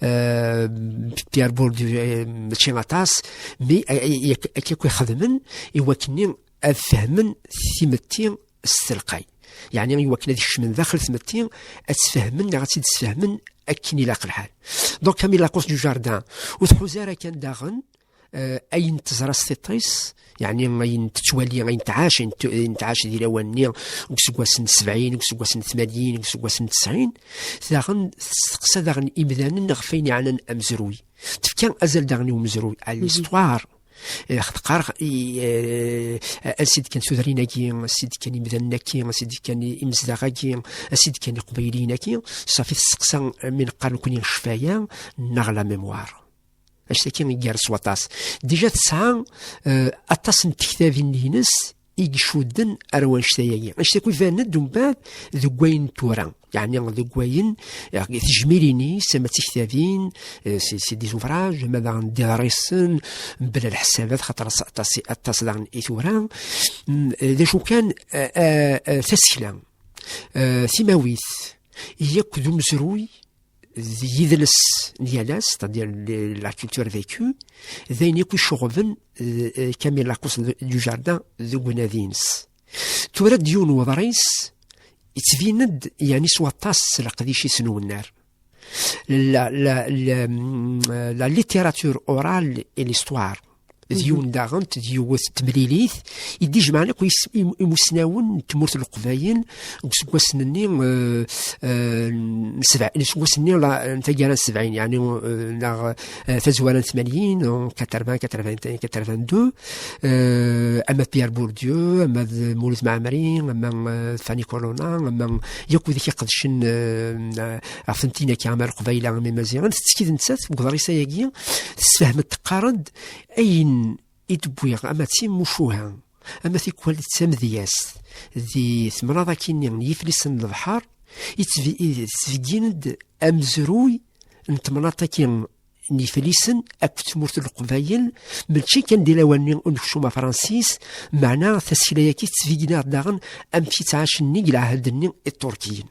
eh, Pierre Bourdieu, eh, mačči aṭas, mi, eh, eh, yak-, akken akk ixedmen, i wakken ad fehmen timetti s telqay. Yeɛni, i wakken ad kecmen daxel tmetti, ad tt-fehmen neɣ ad tt-id-sfehmen akken ilaq lḥal. Donc, Camille Lacoste du Jardin, ur tḥuz ara kan daɣen, eh, ayen teẓra s tiṭ-is, yeɛni ayen tettwali, ayen tɛac, ayen t-, ayen tɛac di lawan-nni, deg useggas n sebɛin, deg useggas n tmanyin, deg useggas n tesɛin, daɣen testeqsa daɣen imdanen ɣef wayen yeɛnan amezruy. Tefka azal daɣen i umezruy, à l'histoire. Eh, teqqar, i, eh, ansi d-kkan tudrin-agi, ansi d-kkan imdanen-agi, ansi d-kkan imezdaɣ-agi, ansi d-kkan iqbayliyen-agi, safi testeqsa, eh, mi neqqar nekni ccfaya neɣ la mémoire. Anect-agi igerrez s waṭas. Déjà tesɛa, eh, aṭas n tektabin-ines i icudden ar wanect-agi. Anect-agi iban-d umbeɛd deg wayen tura. Yeɛni deg wayen, eh, tejmilin-is, ama d tiktabin, eh, c'est, c'est des ouvrages, ama daɣen d iḍrisen, mebla leḥsabat, xaṭer aṭas, aṭas daɣen i tura. Mm, eh, d acu kan, eh, eh, eh, tasekla, eh, timawit, yakk d umezruy, d yidles n yal ass, c'est-à-dire le, la culture vécue, d ayen yakk iceɣben, eh, eh, Camille Lacoste du Jardin deg unadi-ines. Tura-d yiwen n weḍris, yettbin-d, yeɛni, s waṭas s leqdic-is n unnar. La, la, la, mm, la littérature orale et l'histoire. D yiwen daɣen, d yiwet n temlilit, i d-ijemɛen akk is-, im-, imusnawen n tmurt n Leqbayel, deg useggasen-nni, eh, eh, n sebɛ-, deg useggasen-nni la, n taggara n sebɛin, yeɛni, eh, neɣ, eh, tazwara n tmanyin, en quatre-vingts, quatre-vingt-un, quatre-vingt-deux, eh, ama d Pierre Bourdieu, ama d Mulud Mɛemmri, ama, eh, d Fanny Colonna, ama yakk wid i iqedcen, eh, ɣef tmetti-agi, ama Leqbayel, ama Imaziɣen, tettkid nettat deg uḍris-agi, tessefhem-d, teqqar-d ayen i d-wwiɣ, ama d timucuha, ama tikwal d tamedyazt, di temnaḍ-agi-nni n yiflisen n lebḥer, yettbi-, yettbeggin-d amezruy n temnaḍt-agi n yiflisen akked tmurt n Leqbayel, mačči kan di lawan-nni unekcum afransis, meɛna tasekla-agi tettbeggin-aɣ-d daɣen amek i ttɛacen nnig lɛahd-nni Iṭurkiyen.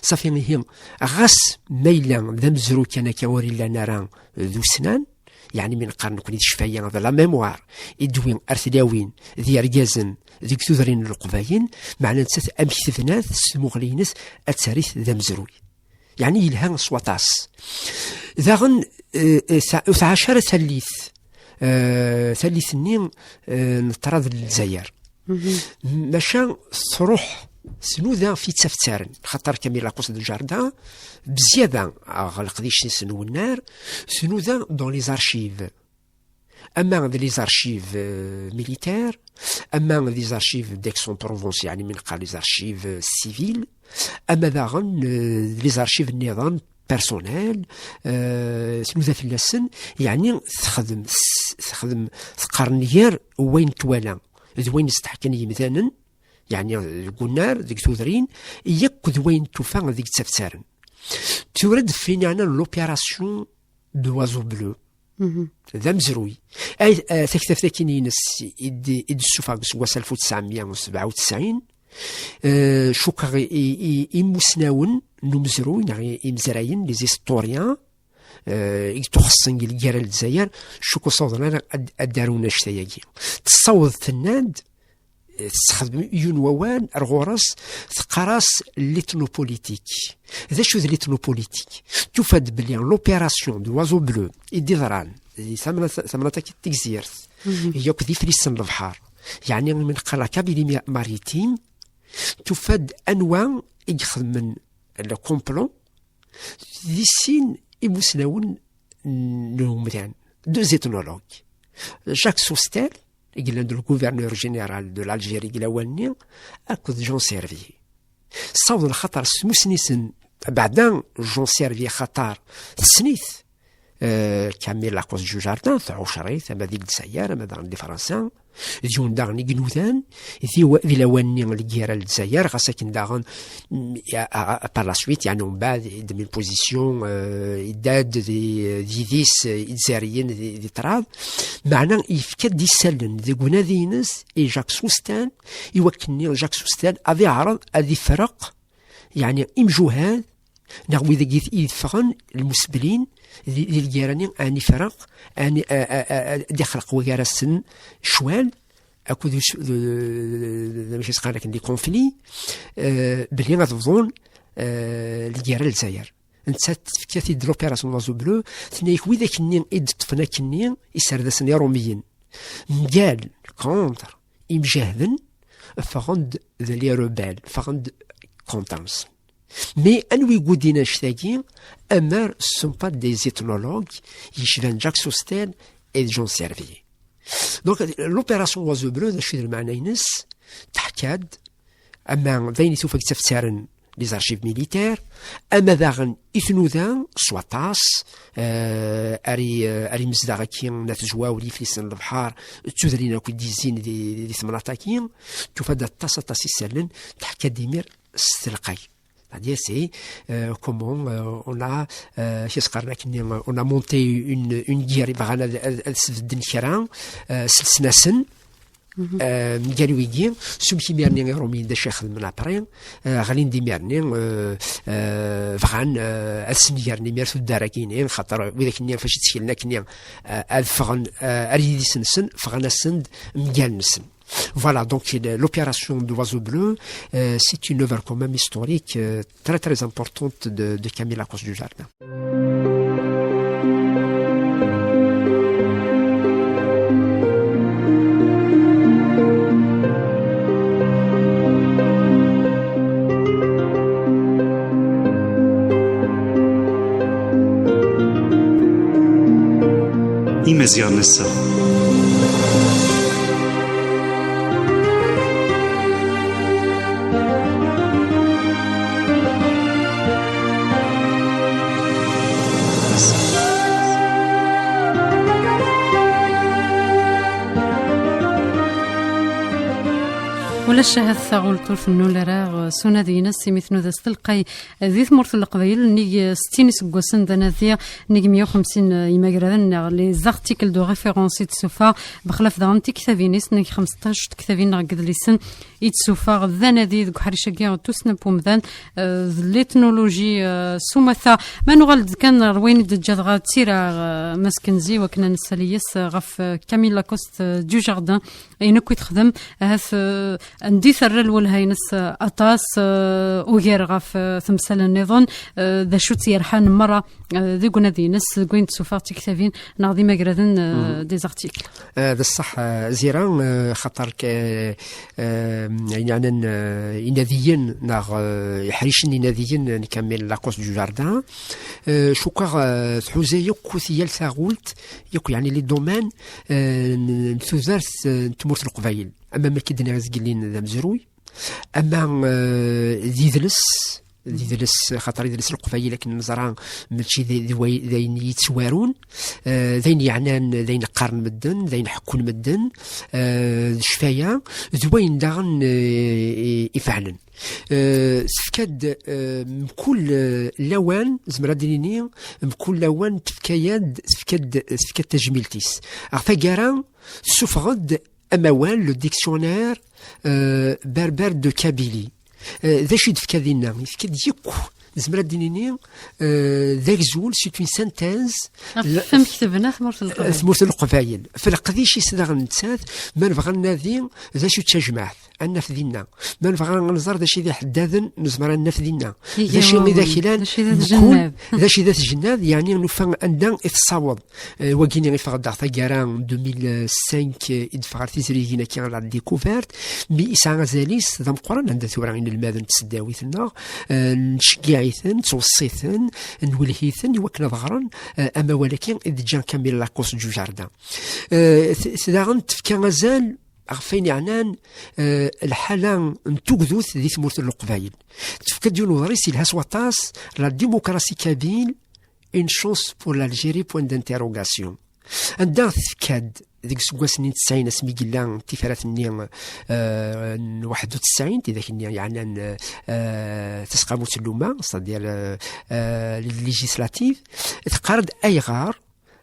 Safi ihi, ɣas ma yella d amezruy kan akka ur illan ara d usnan, Yeɛni mi neqqar nekkni d ccfaya, d la mémoire, i d-tewwi ar tlawin d yergazen deg tudrin n Leqbayel, meɛna nettat amek tebnat s tmuɣli-ines ad tarrit d amezruy. Yeɛni yelha s waṭas. Daɣen, eh, eh, ta-, ur tɛac ara tallit, eh, tallit-nni, eh, n ṭṭrad n Lezzayer. Maca truḥ tnuda f yitsaftaren, xaṭer Camille Lacoste du Jardin, bzyada ɣer leqdic-is n wennar, tnuda dans les archives. Ama d les archives, euh, militaires, ama d les archives d'Aix-en-Provence, yeɛni mi neqqar les archives, euh, civiles, ama daɣen, euh, les archives nniḍen, personnelles, euh, tnuda fell-asen, yeɛni texdem, s-, texdem, teqqar nnger wayen twala d wayen s-d-ḥkan yimdanen, yeɛni deg unnar, deg tudrin, yakk d wayen tufa deg yitsaftaren. Tura d-, fini l'opération de l'oiseau bleu. D amezruy. Ay, eh, taktabt-agi-ines i d-, i d-ssufeɣ deg useggas alef u tesɛemya u sebɛa u tesɛin, eh, cukkeɣ i, i, i, imusnawen n umezruy neɣ i, imezrayen, les historiens, eh, i yettwaxeṣṣen deg lgirra n Lezzayer, cukkeɣ ur ssawḍen ara ad, ad d-arun annect-agi. Tessaweḍ tenna-d, eh, tessexdem yiwen wawal ar ɣur-s, teqqar-as l'ethnopolitique. D acu d l'ethnopolitique? Tufa-d belli l'opération de l'oiseau bleu i d-iḍran di tamna-, tamnaḍt-agi n Tegzirt, yakk d iflisen n lebḥer, yeɛni mi neqqar la Kabylie maritime, tufa-d anwa i ixedmen le complot, di sin imusnawen n umdan, deux ethnologues, Jacques Soustelle, i yellan d le gouverneur général de l'Algérie deg lawan-nni, akked Jean Servier. Ssawḍen xaṭer s tmussni-sen, beɛda Jean Servier xaṭer tessen-it, eh, Camille Lacoste du Jardin, tɛucer-it, ama di Lezzayer, ama daɣen di Fransa, d yiwen daɣen i inudan di wa-, di lawan-nni n lgirra n Lezzayer, ɣas akken daɣen, mm, a, a, a, par la suite, yeɛni umbeɛd, yeddem une position, euh, yedda-d di, d yidis, eh, izzariyen di, di ṭṭrad. Meɛna yefka-d isallen deg unadi-ines i Jacques Soustelle, i wakken-nni Jacques Soustelle ad iɛreḍ ad ifreq, yeɛni imjuhad, neɣ wid i yeffɣen, lmusbelin, di, di lgirra-nni, ad ifreq, ad, a, a, a, ad ixleq wagar-asen ccwal, akked us-, d, d, d, d, d, amek i s-qqaren akken, des conflits, euh, belli ad bḍun, euh, lgirra n Lezzayer. Nettat tefka-t-id l'opération de l'oiseau bleu, tenna-yak widak-nni i d-ṭṭfen akkenni iserdasen iṛumiyen. Mgal, contre, imjahden, ffɣen-d d les rebelles, ffɣen-d contre-nsen. Mais anwi i yugin annect-agi? Amer ce sont pas des ethnologues yecban Jacques Soustelle et Jean Servier. Donc, l'opération Oiseau Bleu, d acu i d lmeɛna-ines? Teḥka-d, ama d ayen i tufa deg ttaftaren les archives militaires, ama daɣen i tnuda s waṭas, eh, ar i, eh, ar imezdaɣ-agi n At Zwaw, Iflisen n Lebḥer, d tudrin akk i d-yezzin di, di temnaḍt-agi, tufa-d aṭas, aṭas isallen, teḥka-d imir s telqay. C'est-à-dire, c'est, euh, comment, euh, on a, euh, amek i s-qqaren akken, on a monté une, une guerre, bɣan ad, ad, ad sbedden kra, euh, s leṣnasen, euh, mgal wigi, s umek imir-nni Iṛumiyen d acu i xedmen après, euh, ɣlin-d imir-nni, euh, euh, bɣan, euh, ad snegren imir tuddar-agi-nni, xaṭer widak-nni fac i tteklen akken, euh, ad ffɣen, euh, ar yidis-nsen, ffɣen-asen-d mgal-nsen. Voilà, donc le-, l'opération de l'Oiseau Bleu, euh, c'est une œuvre quand même historique, euh, très, très importante de, de Camille Lacoste du Jardin. Imaziɣen ass-a. Ahat taɣult ur tennul ara s unadi-ines, imi tnuda s telqay di tmurt n Leqbayel, nnig settin iseggasen d anadi, nnig meyya u xemsin imagraden, neɣ les articles de référence i d-tessufeɣ, bexlaf daɣen tiktabin-is, nnig xemseṭṭac tektabin neɣ n yedlisen i d-tessufeɣ d anadi deg uḥric-agi n tussna n wemdan, eh, d l'ethnologie, eh, s umata. Ma nuɣal-d kan ɣer wayen i d-teǧǧa dɣa d tira, eh, Mass Kenzi, wakken ad nessali yes, eh, ɣef, eh, Camille Lacoste, eh, Dujardin, ayen akk i texdem, ahat, eh, anda i terra lwelha-ines, eh, aṭas, eh, ugar ɣef, eh, temsal nniḍen, eh, d acu tt-yerḥan merra, eh, deg unadi-ines, deg wayen d-tessufeɣ d tiktabin neɣ d imagraden, eh, des articles. Eh, d ṣṣeḥ, eh, Zira, eh, xaṭer k-, eh, eh, ayen yeɛnan, eh, inadiyen neɣ, eh, iḥricen inadiyen n Camille Lacoste Dujardin, eh, cukkeɣ, eh, tḥuza yakk yal taɣult, yakk yeɛni les domaines, eh, n, n tudert, eh, n tmurt n Leqbayel. Ama ma k-id-nniɣ izgilin d amezruy, ama, eh, d idles, d idles, xaṭer idles n Leqbayel akken neẓra mačči d, d way-, d ayen yettwarun, eh, d ayen yeɛnan, d ayen qqaren medden, d ayen ḥekkun medden, eh, d ccfaya, d wayen daɣen, eh, i, ifeɛlen. Eh, tefka-d, eh, mkul, eh, lawan, zemreɣ ad d-nini, mkul lawan tefka-yad-, tefka-d, tefka-d tajmilt-is. Ɣer taggara, tessufeɣ-d amawal, le dictionnaire, euh, berbère de Kabylie. Euh, d acu i d-tefka dinna? Yefka-d yakk, nezmer ad d-nini, euh, d agzul, c'est une synthèse. Ɣef wamek tebna tmurt n Leqbayel. Tmurt n Leqbayel. F leqdic-is daɣen nettat, ma nebɣa ad nadi, d acu d tajmaɛt, ad naf dinna. Ma nebɣa ad nẓer d acu i d iḥeddaden, nezmer ad naf dinna. D acu i d aklan, d acu i d at Jennad, yeɛni nufa anda i tessaweḍ. Eh, wagini iffeɣ-d ɣer taggara n deux mille cinq, eh, i d-ffeɣ ɣer tizrigin akka, la découverte, mi isɛa azal-is d ameqqran, anda tura inelmaden n tseddawit-nneɣ, eh, nceggiɛ-iten, nettweṣṣi-ten, nwelhi-ten i wakken ad ɣren, eh, amawal-agi i d-ǧǧa Camille Lacoste Dujardin. Eh, t-, t-, daɣen tefka azal ɣef wayen yeɛnan, eh, lḥala n tugdut di tmurt n Leqbayel. Tefka-d yiwen uḍris yelha s waṭas, La démocratie kabyle, une chance pour l'Algérie, point d'interrogation. Anda tefka-d deg useggas-nni n tesɛin, asmi yella tifrat-nni, eh, n waḥed u tesɛin, tidak-nni yeɛnan, eh, tasqamut n lumma, c'est-à-dire, eh, eh, les législatives, teqqar-d ayɣer,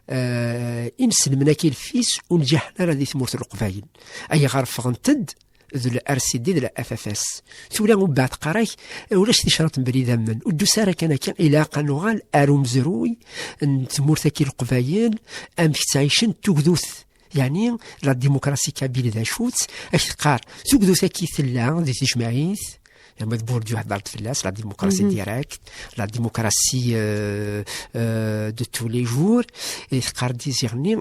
eh, inselmen-agi lfis ur nǧiḥen ara di tmurt n Leqbayel? Ayɣer ffɣent-d d la R C D, d la F F S? Tura umbeɛd teqqar-ak, eh, ulac ticraḍ n bnidammen, ur d-tusa ara kan akka, ilaq ad nuɣal ar umezruy n tmurt-agi n Leqbayel, amek ttɛicen tugdut, yeɛni la démocratie kabyle d acu-tt, ak teqqar, tugdut-agi tella di tejmaɛit, ama d Bourdieu hedder-d fell-as, la démocratie directe, la démocratie, euh, euh, de tous les jours, et teqqar-d iziɣ-nni,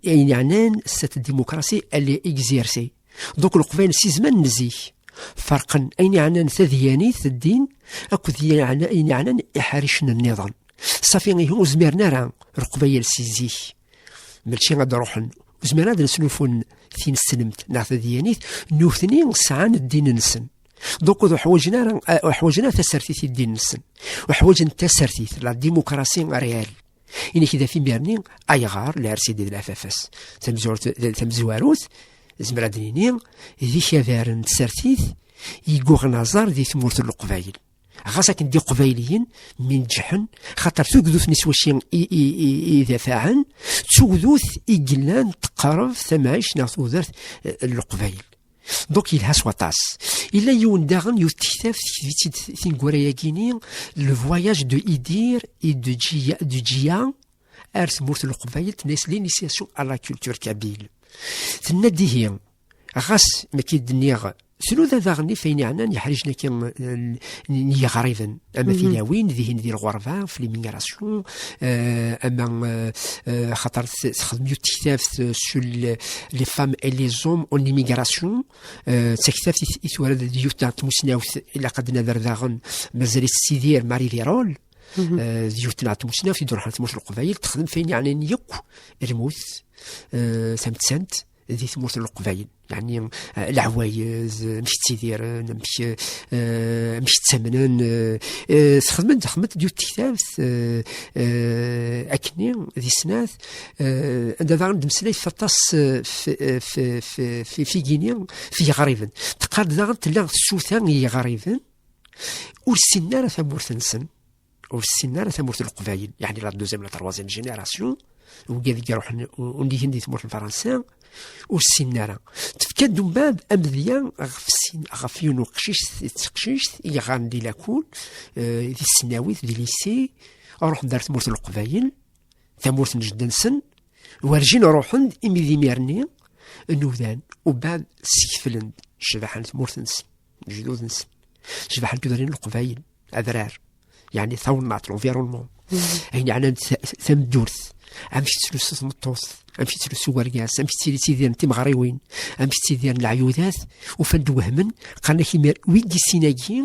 ayen yeɛnan cette démocratie, elle est exercée. Donc, Leqbayel si zman n zik, ferqen ayen yeɛnan tadyanit, ddin, akked yeɛna-, ayen yeɛnan iḥricen nniḍen. Safi, ihi ur zmiren ara Leqbayel si zik, mačči ad d-ruḥen, ur zmiren ad d-snulfun tineslemt neɣ tadyanit, nutni sɛan ddin-nsen. Donc, ur ḥwaǧen ara, ur ḥwaǧen ara tasertit i ddin-nsen. Ur ḥwaǧen tasertit, la démocratie réelle. Inek d imiren-nni, ayɣer la R C D d la F F S? Tamezwarut, tamezwarut, zemreɣ ad d-nini, d ikabar n tsertit i yuɣen aẓar di tmurt n Leqbayel. Ɣas akken d Iqbayliyen, mi neǧḥen, xaṭer tugdut-nni s wacu i, i, i, i dafaɛen, d tugdut i yellan teqreb tamɛict neɣ tudert, eh, n Leqbayel. Donc, yelha s waṭas. Yella yiwen daɣen, yiwet tektabt, tektab-itt-id tineggura-yagini, Le voyage de Idir et de Djia, de Djia, ar tmurt n Leqbayel, tenna-yas L'initiation à la culture kabyle. Tenna-d ihi, ɣas ma k-id-nniɣ, tnuda daɣen ɣef wayen yeɛnan iḥrijen-agi n, n, n yiɣriben, ama tilawin, dihin di lɣerba, f l'immigration, euh, ama, euh, euh, xaṭer t-, texdem yiwet tektabt, euh, sur le, les femmes et les hommes en immigration, euh, d taktabt i t-, i tura d yiwet n tmusnawt, ilaq ad nader daɣen, mazal-itt tettidir, Marie Virol, euh, d yiwet n tmusnawt i d-iruḥen ar tmurt n Leqbayel, texdem f wayen yeɛnan yakk lmut, euh, tamettant, di tmurt n Leqbayel. Yeɛni, eh, leɛwayed, eh, amek ttidiren, amek, eh, amek ttamnen, eh, eh, txedmen-d, xedment-d yiwet tektabt, eh, eh, akkenni, di snat, eh, anda daɣen d-mmeslay f aṭas, eh, f, eh, f, f, f, f igini, f yiɣriben. Teqqar-d daɣen tella tsuta i yiɣriben, ur ssinen ara tamurt-nsen, ur ssinen ara tamurt n Leqbayel, yeɛni la deuxième, la troisième génération, wigad i iruḥen u-, undigen di tmurt n Fransa, ur ssinen ara. Tefka-d umbeɛd amedya ɣef sin, ɣef yiwen uqcic, teqcict i yeɣɣaren di lakul, eh, di tesnawit, di lycée, ruḥen ar tmurt n Leqbayel, tamurt n jedda-nsen, werjin ruḥen-d imi d imir-nni nudan, umbeɛd skeflen-d ccbaḥa n tmurt-nsen, lejdud-nsen, ccbaḥa n tudrin n Leqbayel, adrar, yeɛni tawennaṭ, l'environnement. Ayen yeɛnan ta-, tameddurt, amek tettlusu tmeṭṭut, amek tettlusu wergaz, amek ttili-, ttidiren timeɣriwin, amek ttidiren leɛyudat, ufan-d wehmen, qqaren-ak imir wi d-issin-agi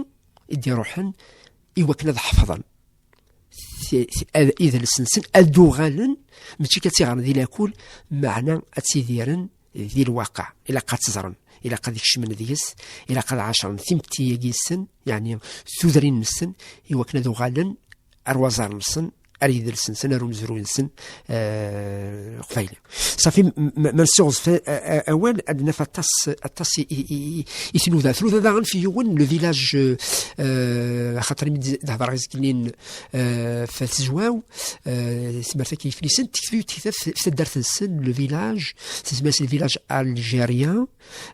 i d-iruḥen i wakken ad ḥefḍen ti-, ti-, ad, idles-nsen, ad d-uɣalen, mačči kan ad tt-iɣren di lakul, meɛna ad ttidiren di lwaqiɛ. Ilaq ad tt-ẓren, ilaq ad kecmen deg-s, ilaq ad ɛacren timetti-agi-nsen, yeɛni tudrin-nsen, i wakken ad uɣalen ar waẓar-nsen, ar yidles-nsen, ar umezruy-nsen, eh, aqbayli. Safi, m-, m-, ma nsiɣzef a-, a-, awal, ad naf aṭas, aṭas i, i, i, i, i tnuda. Tnuda daɣen f yiwen, le village, eh, axaṭer imi d-, d-hedreɣ izgilin, eh, f At Zwaw, eh, tmert Akken Iflisen, tekteb yiwet tektabt f, f taddart-nsen, le village, tsemma-s le village algérien,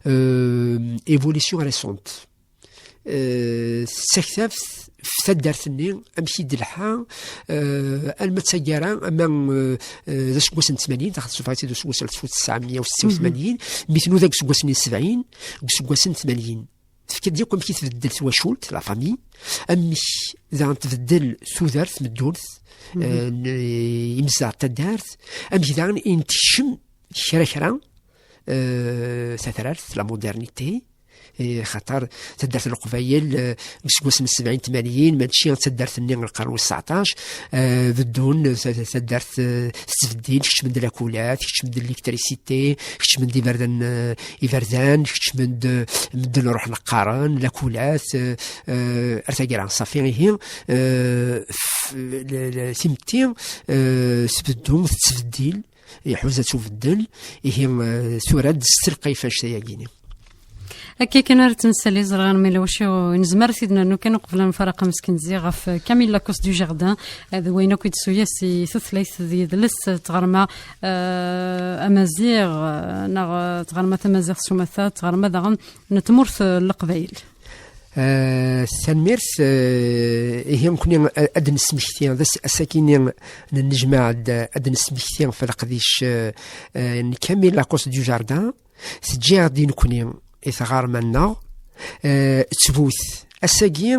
eh, évolution récente. Eh, s taktabt f taddart-nni, amek i d-telḥa, eh, alma d taggara, ama, eh, eh, d aseggas n tmanyin, taxaṭer tessufeɣ-itt-id useggas alef u tesɛemya u setta u tmanyin, mi tnuda deg useggas-nni n sebɛin, deg useggas n tmanyin. Tefka-d yakk amek i tbeddel twacult, la famille, amek daɣen tbeddel tudert, tmeddurt, eh, n, imezdaɣ n taddart, amek daɣen i n-tekcem kra kra, eh, tatrart, la modernité, eh, xaṭer taddart n Leqbayel, eh, deg useggas n sebɛin tmanyin, mačči d taddart-nni n lqern wis tseɛṭac, eh, beddun, eh, ta-, ta-, taddart, eh, tettbeddil, keččmen-d lakulat, keččmen-d l'électricité, keččmen-d iberdan, eh, iberdan, keččmen-d, eh, medden ruḥen qqaren, lakulat, eh, eh, ar taggara, safi, ihi, eh, f-, le-, le-, timetti, eh, tbeddu, tettbeddil, iḥuza-tt ubeddel, ihi, eh, tura-d s telqay f annect-ayagi-ni. Akka kan ara tt-nsali, ẓriɣ armi lewci nezmer ad t-id-nernu kan uqbel ad nfaraq ameskenzi ɣef Camille Lacoste du Jardin, eh, d wayen akk i d-suyas i tutlayt d yidles, tɣerma, eh, amaziɣ, eh, neɣ, eh, tɣerma tamaziɣt s umata, tɣerma daɣen n tmurt, eh, n Leqbayel. Eh, tanemmirt, eh, ihi nekni, eh, ad d-nesmekti, d ass-, ass-agi-ni n nnejmaɛ ad, ad d-nesmekti ɣef leqdic, eh, eh, n Camille Lacoste du Jardin, teǧǧa-ɣ-d i nekni, i tɣerma-nneɣ, eh, ttbut. Ass-agi,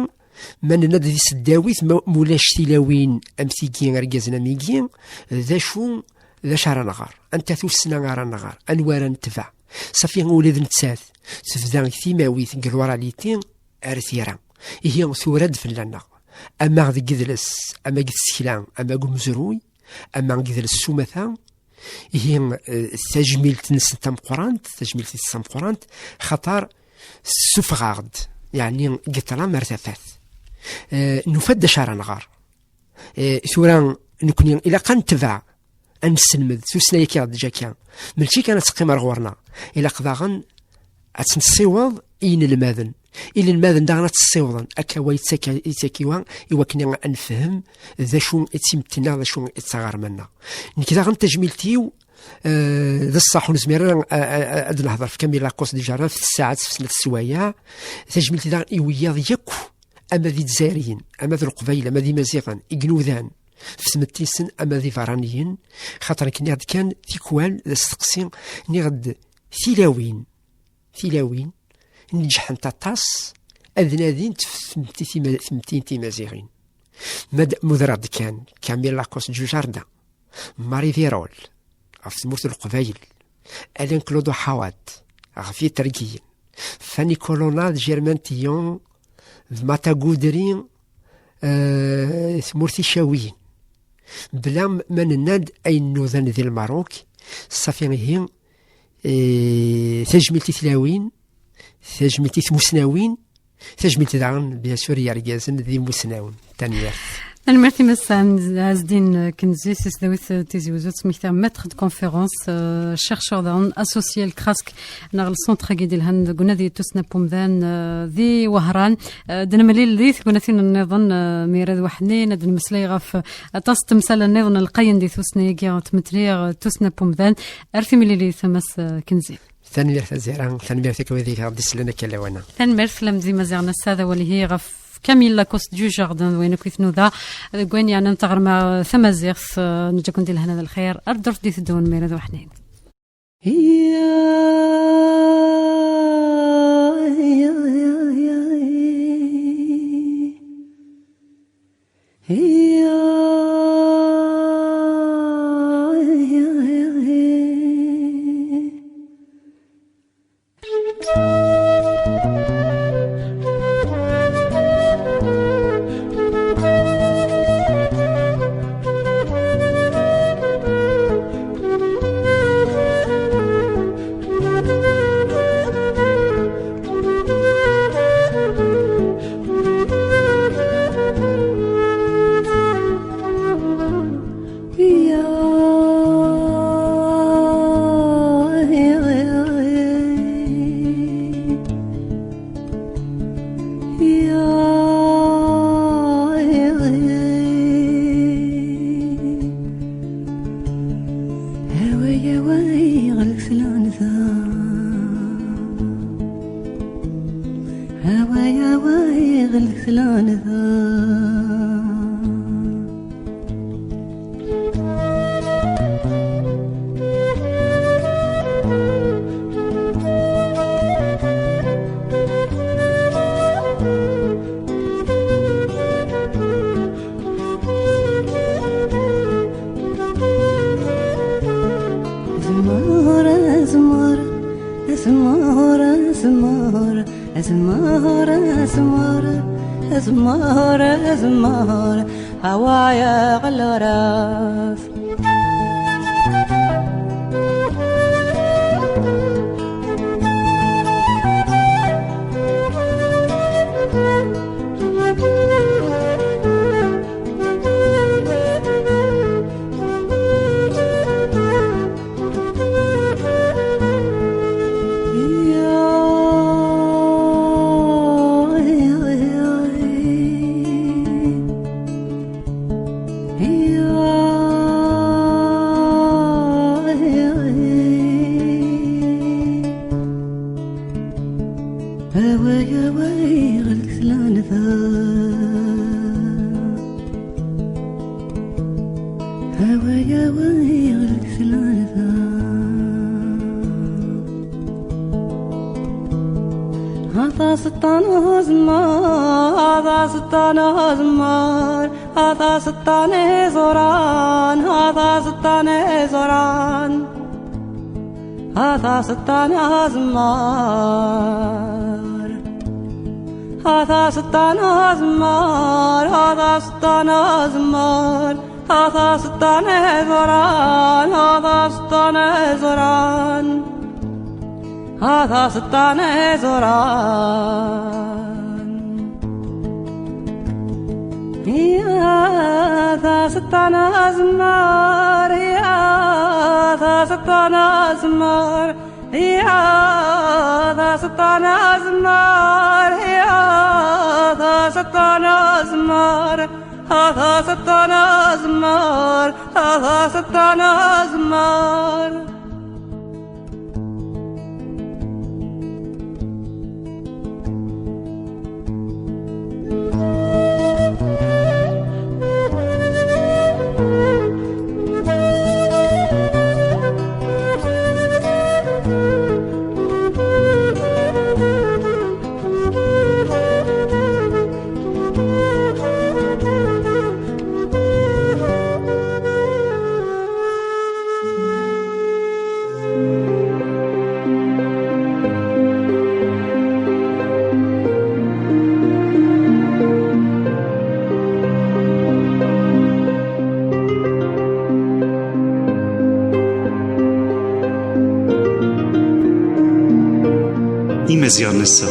ma nenna-d di tseddawit, ma, ma ulac tilawin am tigi, irgazen am igi, d acu, d acu ara nɣer? Anta tussna ara nɣer? Anwa ara netbeɛ? Safi, ula d nettat tebda deg timawit, deg l'oralité, ar tira. Ihi, tura-d fell-aneɣ, ama deg yidles, ama deg tsekla, ama deg umezruy, ama deg yidles s umata, ihi, eh, tajmilt-nsen tameqqrant, tajmilt-is tameqqrant, xaṭer tessufeɣ-aɣ-d, yeɛni deg ṭṭlam ar tafat. Eh, nufa-d d acu ara nɣer. Eh, tura, nekni, ilaq ad netbeɛ, ad nesselmed tussna-agi i ɣ-d-teǧǧa akka. Mačči kan ad teqqim ar ɣur-neɣ, ilaq daɣen ad tt-nessiweḍ i yinelmaden. Inelmaden daɣen ad tt-ssiwḍen akka wa yettak, yettak i wa, i wakken ad nefhem d acu i d timetti-nneɣ, d acu i d taɣerma-nneɣ. Nekk daɣen tajmilt-iw, eh, d ṣṣeḥ ur nezmir ara, eh, eh, ad nehder ɣef Camille Lacoste du Jardin f tsaɛet, f snat sswayeɛ. Tajmilt daɣen i wiyaḍ yakk, ama d Izzayriyen, ama d Leqbayel, ama d Imaziɣen, i inudan f tmetti-nsen, ama d iberraniyen, xaṭer nekk nniɣ-d kan tikwal d asteqsi, nniɣ-d tilawin, tilawin neǧḥent aṭas ad nadint f tmetti tima-, tmetti n timaziɣin. Ma d-, mudreɣ-d kan Camille Lacoste du Jardin, Marie Virol ɣef tmurt n Leqbayel, Alain Claude Hawat ɣef Itergiyen, Fanny Colonna d Germaine Tillon d Mata Goudry, eh, tmurt Icawiyen. Bla m-, ma nenna-d ayen nudan di Lmerruk, safi ihi, Eh, tajmilt i tlawin, tajmilt i tmusnawin, tajmilt daɣen, bien sûr, i yergazen d imusnawen. Tanemmirt. Tanemmirt i Mass Ɛezdin Kenzi, si tesdawit n Tizi Wezzu, ttmektiɣ maître de conférence, euh, chercheur daɣen associé le CRASC, neɣ le centre-agi d-ilhan deg unadi n tussna n umdan, euh, di Wehran. Euh, ad nemlil di tegnatin nniḍen, euh, mi ara d waḥnin, ad nmeslay ɣef aṭas n temsal nniḍen lqayen di tussna-agi n tmetri, euh, tussna n umdan. Ar timlilit, a Mass, euh, Kenzi. Tanemmirt a Zira, tanemmirt akk wid i ɣ-d-isellen akka lawan-a. Tanemmirt fell-am d Imaziɣen ass-a, d awal ihi ɣef Camille Lacoste du Jardin, d wayen akk i tnuda deg wayen yeɛnan taɣerma tamaziɣt. Eh, neǧǧa-ken di lehna d lxir, ar ddurt d-iteddun, mi ara d waḥnin. Away, away, ɣer lekselɛenza. Away, away, ɣer lekselɛenza. Azemmur, azemmur, azemmur, azemmur, azemmur, azemmur, azemmur, azemmur, hawayeɣ luraf. Away, away, ɣer lekselɛenza. Away, away, ɣer lekselɛenza. Aṭas ṭṭan uzemmar, aṭas ṭṭan uzemmar, aṭas ṭṭan iẓuran, aṭas ṭṭan iẓuran. Aṭas ṭṭan azemmar. Aṭas ṭṭan azemmar, aṭas ṭṭan azemmar, aṭas ṭṭan iẓuran, aṭas ṭṭan iẓuran, aṭas ṭṭan iẓuran. Aṭas ṭṭan azemmar, aṭas ṭṭan azemmar, aṭas ṭṭan azemmar, aṭas ṭṭan azemmar, aṭas ṭṭan azemmar, aṭas ṭṭan azemmar. Imaziɣen ass-a.